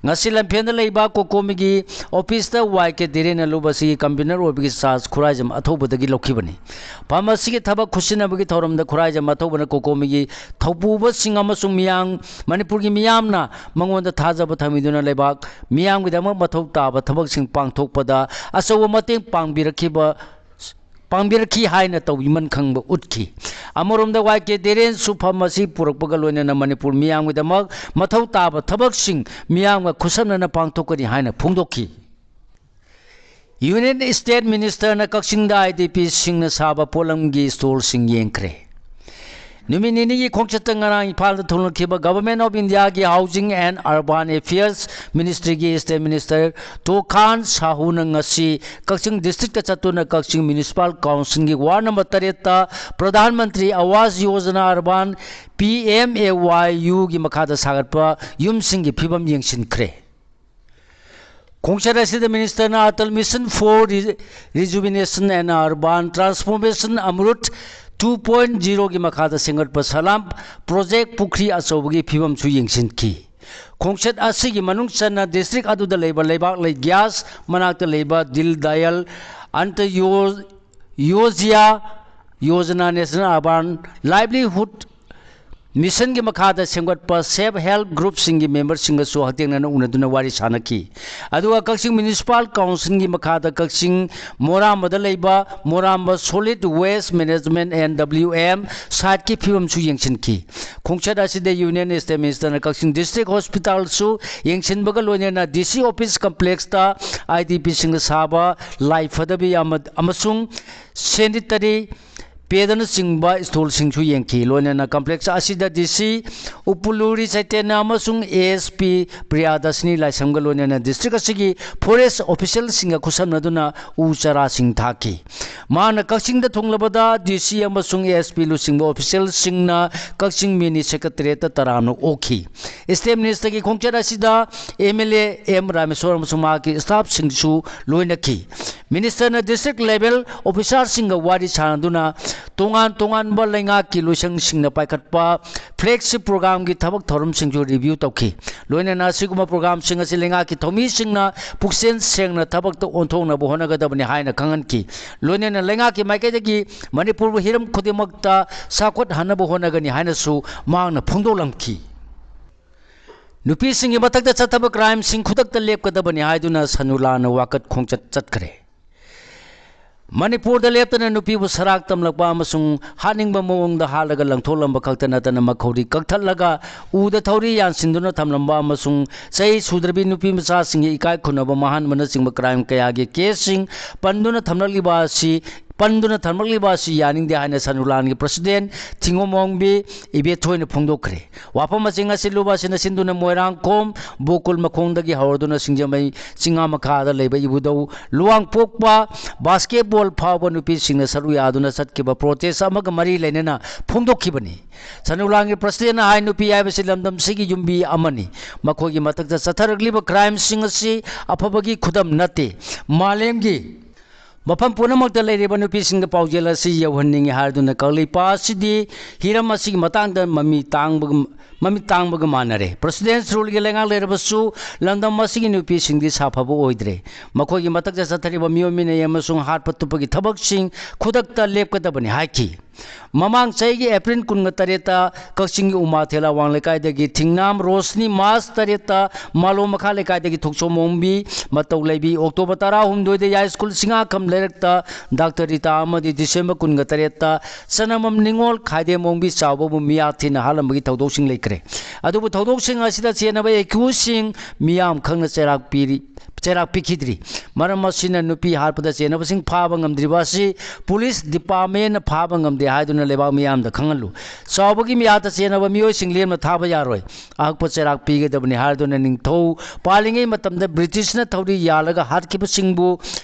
ꯉꯁꯤ ꯂꯝꯐꯦꯜꯗ ꯂꯩꯕ ꯀꯣꯀꯣꯃꯤꯒꯤ office ꯇ ꯋꯥꯏ ꯀꯦ ꯙꯤꯔꯦꯟꯅ ꯂꯨꯞ ꯑꯁꯤꯒꯤ convener ꯑꯣꯏꯕꯒꯤ charge ꯈꯨꯔꯥꯏꯖꯝ ꯑꯊꯧꯕꯗꯒꯤ ꯂꯧꯈꯤꯕꯅꯤ꯫ ꯐꯝ ꯑꯁꯤꯒꯤ ꯊꯕꯛ ꯈꯨꯠꯁꯤꯟꯅꯕꯒꯤ ꯊꯧꯔꯝꯗ ꯈꯨꯔꯥꯏꯖꯝ ꯑꯊꯧꯕꯅ ꯀꯣꯀꯣꯃꯤꯒꯤ ꯊꯧꯄꯨꯕꯁꯤꯡ ꯑꯃꯁꯨꯡ ꯃꯤꯌꯥꯝ, ꯃꯅꯤꯄꯨꯔꯒꯤ ꯃꯤꯌꯥꯝꯅ ꯃꯉꯣꯟꯗ ꯊꯥꯖꯕ ꯊꯝꯕꯤꯗꯨꯅ ꯂꯩꯕꯥꯛ ꯃꯤꯌꯥꯝꯒꯤꯗꯃꯛ ꯃꯊꯧ ꯇꯥꯕ ꯊꯕꯛꯁꯤꯡ ꯄꯥꯡꯊꯣꯛꯄꯗ ꯑꯆꯧꯕ ꯃꯇꯦꯡ ꯄꯥꯡꯕꯤꯔꯛꯈꯤꯕ, ꯄꯥꯡꯕꯤꯔꯛꯈꯤ ꯍꯥꯏꯅ ꯇꯧꯕꯤꯃꯟ ꯈꯪꯕ ꯎꯠꯈꯤ꯫ ꯑꯃꯔꯣꯝꯗ ꯋꯥꯏ ꯀꯦ ꯙꯤꯔꯦꯟꯁꯨ ꯐꯝ ꯑꯁꯤ ꯄꯨꯔꯛꯄꯒ ꯂꯣꯏꯅꯅ ꯃꯅꯤꯄꯨꯔ ꯃꯤꯌꯥꯝꯒꯤꯗꯃꯛ ꯃꯊꯧ ꯇꯥꯕ ꯊꯕꯛꯁꯤꯡ ꯃꯤꯌꯥꯝꯒ ꯈꯨꯠꯁꯝꯅꯅ ꯄꯥꯡꯊꯣꯛꯀꯅꯤ ꯍꯥꯏꯅ ꯐꯣꯡꯗꯣꯛꯈꯤ꯫ Union State Minister ꯅ ꯀꯛꯆꯤꯡꯗ I D P ꯁꯤꯡꯅ ꯁꯥꯕ ꯄꯣꯠꯂꯝꯒꯤ stall ꯁꯤꯡ ꯌꯦꯡꯈ꯭ꯔꯦ꯫ ꯅꯨꯃꯤꯠ ꯅꯤꯅꯤꯒꯤ ꯈꯣꯡꯆꯠꯇ ꯉꯔꯥꯡ ꯏꯝꯐꯥꯜꯗ ꯊꯨꯡꯂꯛꯈꯤꯕ Government of India ꯒꯤ Housing and Urban Affairs Ministry ꯒꯤ State Minister ꯇꯣꯈꯥꯟ ꯁꯥꯍꯨꯅ ꯉꯁꯤ ꯀꯛꯆꯤꯡ district ꯇ ꯆꯠꯇꯨꯅ ꯀꯛꯆꯤꯡ Municipal Council ꯒꯤ ward number ꯇꯔꯦꯠꯇ Pradhan Mantri Awas Yojana Urban, P M A Y U ꯒꯤ ꯃꯈꯥꯗ ꯁꯥꯒꯠꯄ ꯌꯨꯝꯁꯤꯡꯒꯤ ꯐꯤꯕꯝ ꯌꯦꯡꯁꯤꯟꯈ꯭ꯔꯦ꯫ ꯈꯣꯡꯆꯠ ꯑꯁꯤꯗ Minister ꯅ Atal Mission for Re-, Rejuvenation and Urban Transformation Amrut two point zero ꯒꯤ ꯃꯈꯥꯗ ꯁꯦꯝꯒꯠꯄ ꯁꯂꯥꯝ project ꯄꯨꯈ꯭ꯔꯤ ꯑꯆꯧꯕꯒꯤ ꯐꯤꯕꯝꯁꯨ ꯌꯦꯡꯁꯤꯟꯈꯤ꯫ ꯈꯣꯡꯆꯠ ꯑꯁꯤꯒꯤ ꯃꯅꯨꯡ ꯆꯟꯅ district ꯑꯗꯨꯗ ꯂꯩꯕ ꯂꯩꯕꯥꯛ ꯂꯩ gas ꯃꯅꯥꯛꯇ ꯂꯩꯕ Dil Dayal Antyojya Yojana National Urban Livelihood ꯃꯤꯁꯟꯒꯤ ꯃꯈꯥꯗ ꯁꯦꯝꯒꯠꯄ ꯁꯦꯜꯐ ꯍꯦꯜꯞ ꯒ꯭ꯔꯨꯞꯁꯤꯡꯒꯤ ꯃꯦꯝꯕꯔꯁꯤꯡꯒꯁꯨ ꯍꯛꯊꯦꯡꯅꯅ ꯎꯅꯗꯨꯅ ꯋꯥꯔꯤ ꯁꯥꯟꯅꯈꯤ꯫ ꯑꯗꯨꯒ ꯀꯛꯆꯤꯡ ꯃ꯭ꯌꯨꯅꯤꯁꯤꯄꯥꯜ ꯀꯥꯎꯟꯁꯤꯜꯒꯤ ꯃꯈꯥꯗ ꯀꯛꯆꯤꯡ ꯃꯣꯔꯥꯝꯕꯗ ꯂꯩꯕ ꯃꯣꯔꯥꯝꯕ Solid Waste Management and W M site ꯀꯤ ꯐꯤꯕꯝꯁꯨ ꯌꯦꯡꯁꯤꯟꯈꯤ꯫ ꯈꯣꯡꯆꯠ ꯑꯁꯤꯗ Union State Minister ꯅ ꯀꯛꯆꯤꯡ ꯗꯤꯁꯇ꯭ꯔꯤꯛ ꯍꯣꯁꯄꯤꯇꯥꯜꯁꯨ ꯌꯦꯡꯁꯤꯟꯕꯒ ꯂꯣꯏꯅꯅ D C office complex ꯇ I D P ꯁꯤꯡꯅ ꯁꯥꯕ ꯂꯥꯏ ꯐꯗꯕꯤ ꯑꯃ-, ꯑꯃꯁꯨꯡ sanitary pad ꯅꯆꯤꯡꯕ stall ꯁꯤꯡꯁꯨ ꯌꯦꯡꯈꯤ꯫ ꯂꯣꯏꯅꯅ complex ꯑꯁꯤꯗ D C ꯎꯄꯨꯂꯨꯔꯤ ꯆꯩꯇꯟꯌ ꯑꯃꯁꯨꯡ A S P ꯄ꯭ꯔꯤꯌꯥꯗꯔꯁꯤꯅꯤ ꯂꯥꯏꯁ꯭ꯔꯝꯒ ꯂꯣꯏꯅꯅ ꯗꯤꯁꯇ꯭ꯔꯤꯛ ꯑꯁꯤꯒꯤ forest official ꯁꯤꯡꯒ ꯈꯨꯠꯁꯝꯅꯗꯨꯅ ꯎ ꯆꯥꯔꯥꯁꯤꯡ ꯊꯥꯈꯤ꯫ ꯃꯍꯥꯛꯅ ꯀꯛꯆꯤꯡꯗ ꯊꯨꯡꯂꯕꯗ D C ꯑꯃꯁꯨꯡ A S P ꯂꯨꯆꯤꯡꯕ official ꯁꯤꯡꯅ ꯀꯛꯆꯤꯡ mini secretariat ꯇ ꯇꯔꯥꯝꯅ ꯑꯣꯛꯈꯤ꯫ State Minister ꯒꯤ ꯈꯣꯡꯆꯠ ꯑꯁꯤꯗ M L A M ꯔꯥꯃꯦꯁ꯭ꯋꯔ ꯑꯃꯁꯨꯡ ꯃꯍꯥꯛꯀꯤ staff ꯁꯤꯡꯁꯨ ꯂꯣꯏꯅꯈꯤ꯫ Minister ꯅ district level officer ꯁꯤꯡꯒ ꯋꯥꯔꯤ ꯁꯥꯅꯗꯨꯅ ꯇꯣꯉꯥꯟ ꯇꯣꯉꯥꯟꯕ ꯂꯩꯉꯥꯛꯀꯤ ꯂꯣꯏꯁꯪꯁꯤꯡꯅ ꯄꯥꯏꯈꯠꯄ flagship program ꯒꯤ ꯊꯕꯛ ꯊꯧꯔꯝꯁꯤꯡꯁꯨ review ꯇꯧꯈꯤ꯫ ꯂꯣꯏꯅꯅ ꯑꯁꯤꯒꯨꯝꯕ program ꯁꯤꯡ ꯑꯁꯤ ꯂꯩꯉꯥꯛꯀꯤ ꯊꯧꯃꯤꯁꯤꯡꯅ ꯄꯨꯛꯆꯦꯜ ꯁꯦꯡꯅ ꯊꯕꯛꯇ ꯑꯣꯟꯊꯣꯛꯅꯕ ꯍꯣꯠꯅꯒꯗꯕꯅꯤ ꯍꯥꯏꯅ ꯈꯪꯍꯟꯈꯤ꯫ ꯂꯣꯏꯅꯅ ꯂꯩꯉꯥꯛꯀꯤ ꯃꯥꯏꯀꯩꯗꯒꯤ ꯃꯅꯤꯄꯨꯔꯕꯨ ꯍꯤꯔꯝ ꯈꯨꯗꯤꯡꯃꯛꯇ ꯆꯥꯎꯈꯠꯍꯟꯅꯕ ꯍꯣꯠꯅꯒꯅꯤ ꯍꯥꯏꯅꯁꯨ ꯃꯍꯥꯛꯅ ꯐꯣꯡꯗꯣꯛꯂꯝꯈꯤ꯫ ꯅꯨꯄꯤꯁꯤꯡꯒꯤ ꯃꯊꯛꯇ ꯆꯠꯊꯕ crime ꯁꯤꯡ ꯈꯨꯗꯛꯇ ꯂꯦꯞꯀꯗꯕꯅꯤ ꯍꯥꯏꯗꯨꯅ ꯁꯅꯨꯂꯥꯅ ꯋꯥꯀꯠ ꯈꯣꯡꯆꯠ ꯆꯠꯈ꯭ꯔꯦ꯫ ꯃꯅꯤꯄꯨꯔꯗ ꯂꯦꯞꯇꯅ ꯅꯨꯄꯤꯕꯨ ꯁꯔꯥꯛ ꯇꯝꯂꯛꯄ ꯑꯃꯁꯨꯡ ꯍꯥꯠꯅꯤꯡꯕ ꯃꯑꯣꯡꯗ ꯍꯥꯠꯂꯒ ꯂꯪꯊꯣꯛꯂꯝꯕ ꯈꯛꯇ ꯅꯠꯇꯅ ꯃꯈꯧꯔꯤ ꯀꯛꯊꯠꯂꯒ ꯎꯗ ꯊꯧꯔꯤ ꯌꯥꯟꯁꯤꯟꯗꯨꯅ ꯊꯝꯂꯝꯕ ꯑꯃꯁꯨꯡ ꯆꯍꯤ ꯁꯨꯗ꯭ꯔꯕꯤ ꯅꯨꯄꯤ ꯃꯆꯥꯁꯤꯡꯒꯤ ꯏꯀꯥꯏ ꯈꯨꯝꯅꯕ ꯃꯥꯡꯍꯟꯕꯅꯆꯤꯡꯕ crime ꯀꯌꯥꯒꯤ case ꯁꯤꯡ ꯄꯟꯗꯨꯅ ꯊꯝꯂꯛꯂꯤꯕ ꯑꯁꯤ, ꯄꯟꯗꯨꯅ ꯊꯝꯂꯛꯂꯤꯕ ꯑꯁꯤ ꯌꯥꯅꯤꯡꯗꯦ ꯍꯥꯏꯅ ꯁꯅꯨꯂꯥꯟꯒꯤ president ꯊꯤꯡꯒꯣꯝ ꯋꯥꯡꯕꯤ ꯏꯕꯦꯊꯣꯏꯅ ꯐꯣꯡꯗꯣꯛꯈ꯭ꯔꯦ꯫ ꯋꯥꯐꯝ ꯑꯁꯤ ꯉꯁꯤꯜꯂꯨꯕ ꯑꯁꯤꯅ ꯁꯤꯟꯗꯨꯅ ꯃꯣꯏꯔꯥꯡꯈꯣꯝ ꯕꯣꯀꯨꯜ ꯃꯈꯣꯡꯗꯒꯤ ꯍꯧꯔꯗꯨꯅ ꯁꯤꯡꯖꯃꯩ ꯆꯤꯡꯉꯥ ꯃꯈꯥꯗ ꯂꯩꯕ ꯏꯕꯨꯙꯧ ꯂꯨꯋꯥꯡꯄꯣꯛꯄ basketball ꯐꯥꯎꯕ ꯅꯨꯄꯤꯁꯤꯡꯅ ꯁꯔꯨꯛ ꯌꯥꯗꯨꯅ ꯆꯠꯈꯤꯕ protest ꯑꯃꯒ ꯃꯔꯤ ꯂꯩꯅꯅ ꯐꯣꯡꯗꯣꯛꯈꯤꯕꯅꯤ꯫ ꯁꯅꯨꯂꯥꯟꯒꯤ president ꯅ ꯍꯥꯏ, ꯅꯨꯄꯤ ꯍꯥꯏꯕꯁꯤ ꯂꯝꯗꯝꯁꯤꯒꯤ ꯌꯨꯝꯕꯤ ꯑꯃꯅꯤ꯫ ꯃꯈꯣꯏꯒꯤ ꯃꯊꯛꯇ ꯆꯠꯊꯔꯛꯂꯤꯕ crime ꯁꯤꯡ ꯑꯁꯤ ꯑꯐꯕꯒꯤ ꯈꯨꯗꯝ ꯅꯠꯇꯦ꯫ ꯃꯥꯂꯦꯝꯒꯤ ꯃꯐꯝ ꯄꯨꯝꯅꯃꯛꯇ ꯂꯩꯔꯤꯕ ꯅꯨꯄꯤꯁꯤꯡꯗ ꯄꯥꯎꯖꯦꯜ ꯑꯁꯤ ꯌꯧꯍꯟꯅꯤꯡꯏ ꯍꯥꯏꯗꯨꯅ ꯀꯪꯂꯩꯄꯥꯛ ꯑꯁꯤꯗꯤ ꯍꯤꯔꯝ ꯑꯁꯤꯒꯤ ꯃꯇꯥꯡꯗ ꯃꯃꯤ ꯇꯥꯡꯕꯒ, ꯃꯃꯤꯠ ꯇꯥꯡꯕꯒ ꯃꯥꯟꯅꯔꯦ꯫ President's rule ꯒꯤ ꯂꯩꯉꯥꯛ ꯂꯩꯔꯕꯁꯨ ꯂꯝꯗꯝ ꯑꯁꯤꯒꯤ ꯅꯨꯄꯤꯁꯤꯡꯗꯤ ꯁꯥꯐꯕ ꯑꯣꯏꯗ꯭ꯔꯦ꯫ ꯃꯈꯣꯏꯒꯤ ꯃꯊꯛꯇ ꯆꯠꯊꯔꯤꯕ ꯃꯤꯑꯣꯠ ꯃꯤꯅꯩ ꯑꯃꯁꯨꯡ ꯍꯥꯠꯄ ꯇꯨꯞꯄꯒꯤ ꯊꯕꯛꯁꯤꯡ ꯈꯨꯗꯛꯇ ꯂꯦꯞꯀꯗꯕꯅꯤ ꯍꯥꯏꯈꯤ꯫ ꯃꯃꯥꯡ ꯆꯍꯤꯒꯤ ꯑꯦꯄ꯭ꯔꯤꯜ ꯀꯨꯟꯒ ꯇꯔꯦꯠꯇ ꯀꯛꯆꯤꯡꯒꯤ ꯎꯃꯥꯊꯦꯜ ꯑꯋꯥꯡ ꯂꯩꯀꯥꯏꯗꯒꯤ ꯊꯤꯡꯅꯥꯝ ꯔꯣꯁꯅꯤ, ꯃꯥꯔꯆ ꯇꯔꯦꯠꯇ ꯃꯥꯂꯣꯝ ꯃꯈꯥ ꯂꯩꯀꯥꯏꯗꯒꯤ ꯊꯣꯛꯆꯣꯝ ꯃꯣꯡꯕꯤ, ꯃꯇꯧ ꯂꯩꯕꯤ, ꯑꯣꯛꯇꯣꯕꯔ ꯇꯔꯥꯍꯨꯝꯗꯣꯏꯗ ꯌꯥꯏꯁ꯭ꯀꯨꯜ ꯁꯤꯡꯉꯥꯈꯝ ꯂꯩꯔꯛꯇ ꯗꯥꯛꯇꯔ ꯔꯤꯇꯥ ꯑꯃꯗꯤ ꯗꯤꯁꯦꯝꯕꯔ ꯀꯨꯟꯒ ꯇꯔꯦꯠꯇ ꯆꯅꯃꯝ ꯅꯤꯉꯣꯜ ꯈꯥꯏꯗꯦꯝ ꯃꯣꯡꯕꯤ ꯆꯥꯎꯕꯕꯨ ꯃꯤꯌꯥ ꯊꯤꯅ ꯍꯥꯠꯂꯝꯕꯒꯤ ꯊꯧꯗꯣꯛꯁꯤꯡ ꯂꯩꯈ꯭ꯔꯦ꯫ ꯑꯗꯨꯕꯨ ꯊꯧꯗꯣꯛꯁꯤꯡ ꯑꯁꯤꯗ ꯆꯦꯟꯅꯕ ꯑꯦꯀ꯭ꯌꯨꯁꯁꯤꯡ ꯃꯤꯌꯥꯝ ꯈꯪꯅ ꯆꯩꯔꯥꯛ ꯄꯤꯔꯤ꯫ ꯆꯩꯔꯥꯛ ꯄꯤꯈꯤꯗ꯭ꯔꯤ꯫ ꯃꯔꯝ ꯑꯁꯤꯅ ꯅꯨꯄꯤ ꯍꯥꯠꯄꯗ ꯆꯦꯟꯅꯕꯁꯤꯡ ꯐꯥꯕ ꯉꯝꯗ꯭ꯔꯤꯕ ꯑꯁꯤ ꯄꯨꯂꯤꯁ ꯗꯤꯄꯥꯔꯠꯃꯦꯟꯅ ꯐꯥꯕ ꯉꯝꯗꯦ ꯍꯥꯏꯗꯨꯅ ꯂꯩꯕꯥꯛ ꯃꯤꯌꯥꯝꯗ ꯈꯪꯍꯜꯂꯨ꯫ ꯆꯥꯎꯕꯒꯤ ꯃꯤꯌꯥꯠꯇ ꯆꯦꯟꯅꯕ ꯃꯤꯑꯣꯏꯁꯤꯡ ꯂꯦꯝꯅ ꯊꯥꯕ ꯌꯥꯔꯣꯏ꯫ ꯑꯍꯛꯄ ꯆꯩꯔꯥꯛ ꯄꯤꯒꯗꯕꯅꯤ ꯍꯥꯏꯗꯨꯅ ꯅꯤꯡꯊꯧ ꯄꯥꯜꯂꯤꯉꯩ ꯃꯇꯝꯗ ꯕ꯭ꯔꯤꯇꯤꯁꯅ ꯊꯧꯔꯤ ꯌꯥꯜꯂꯒ ꯍꯥꯠꯈꯤꯕꯁꯤꯡꯕꯨ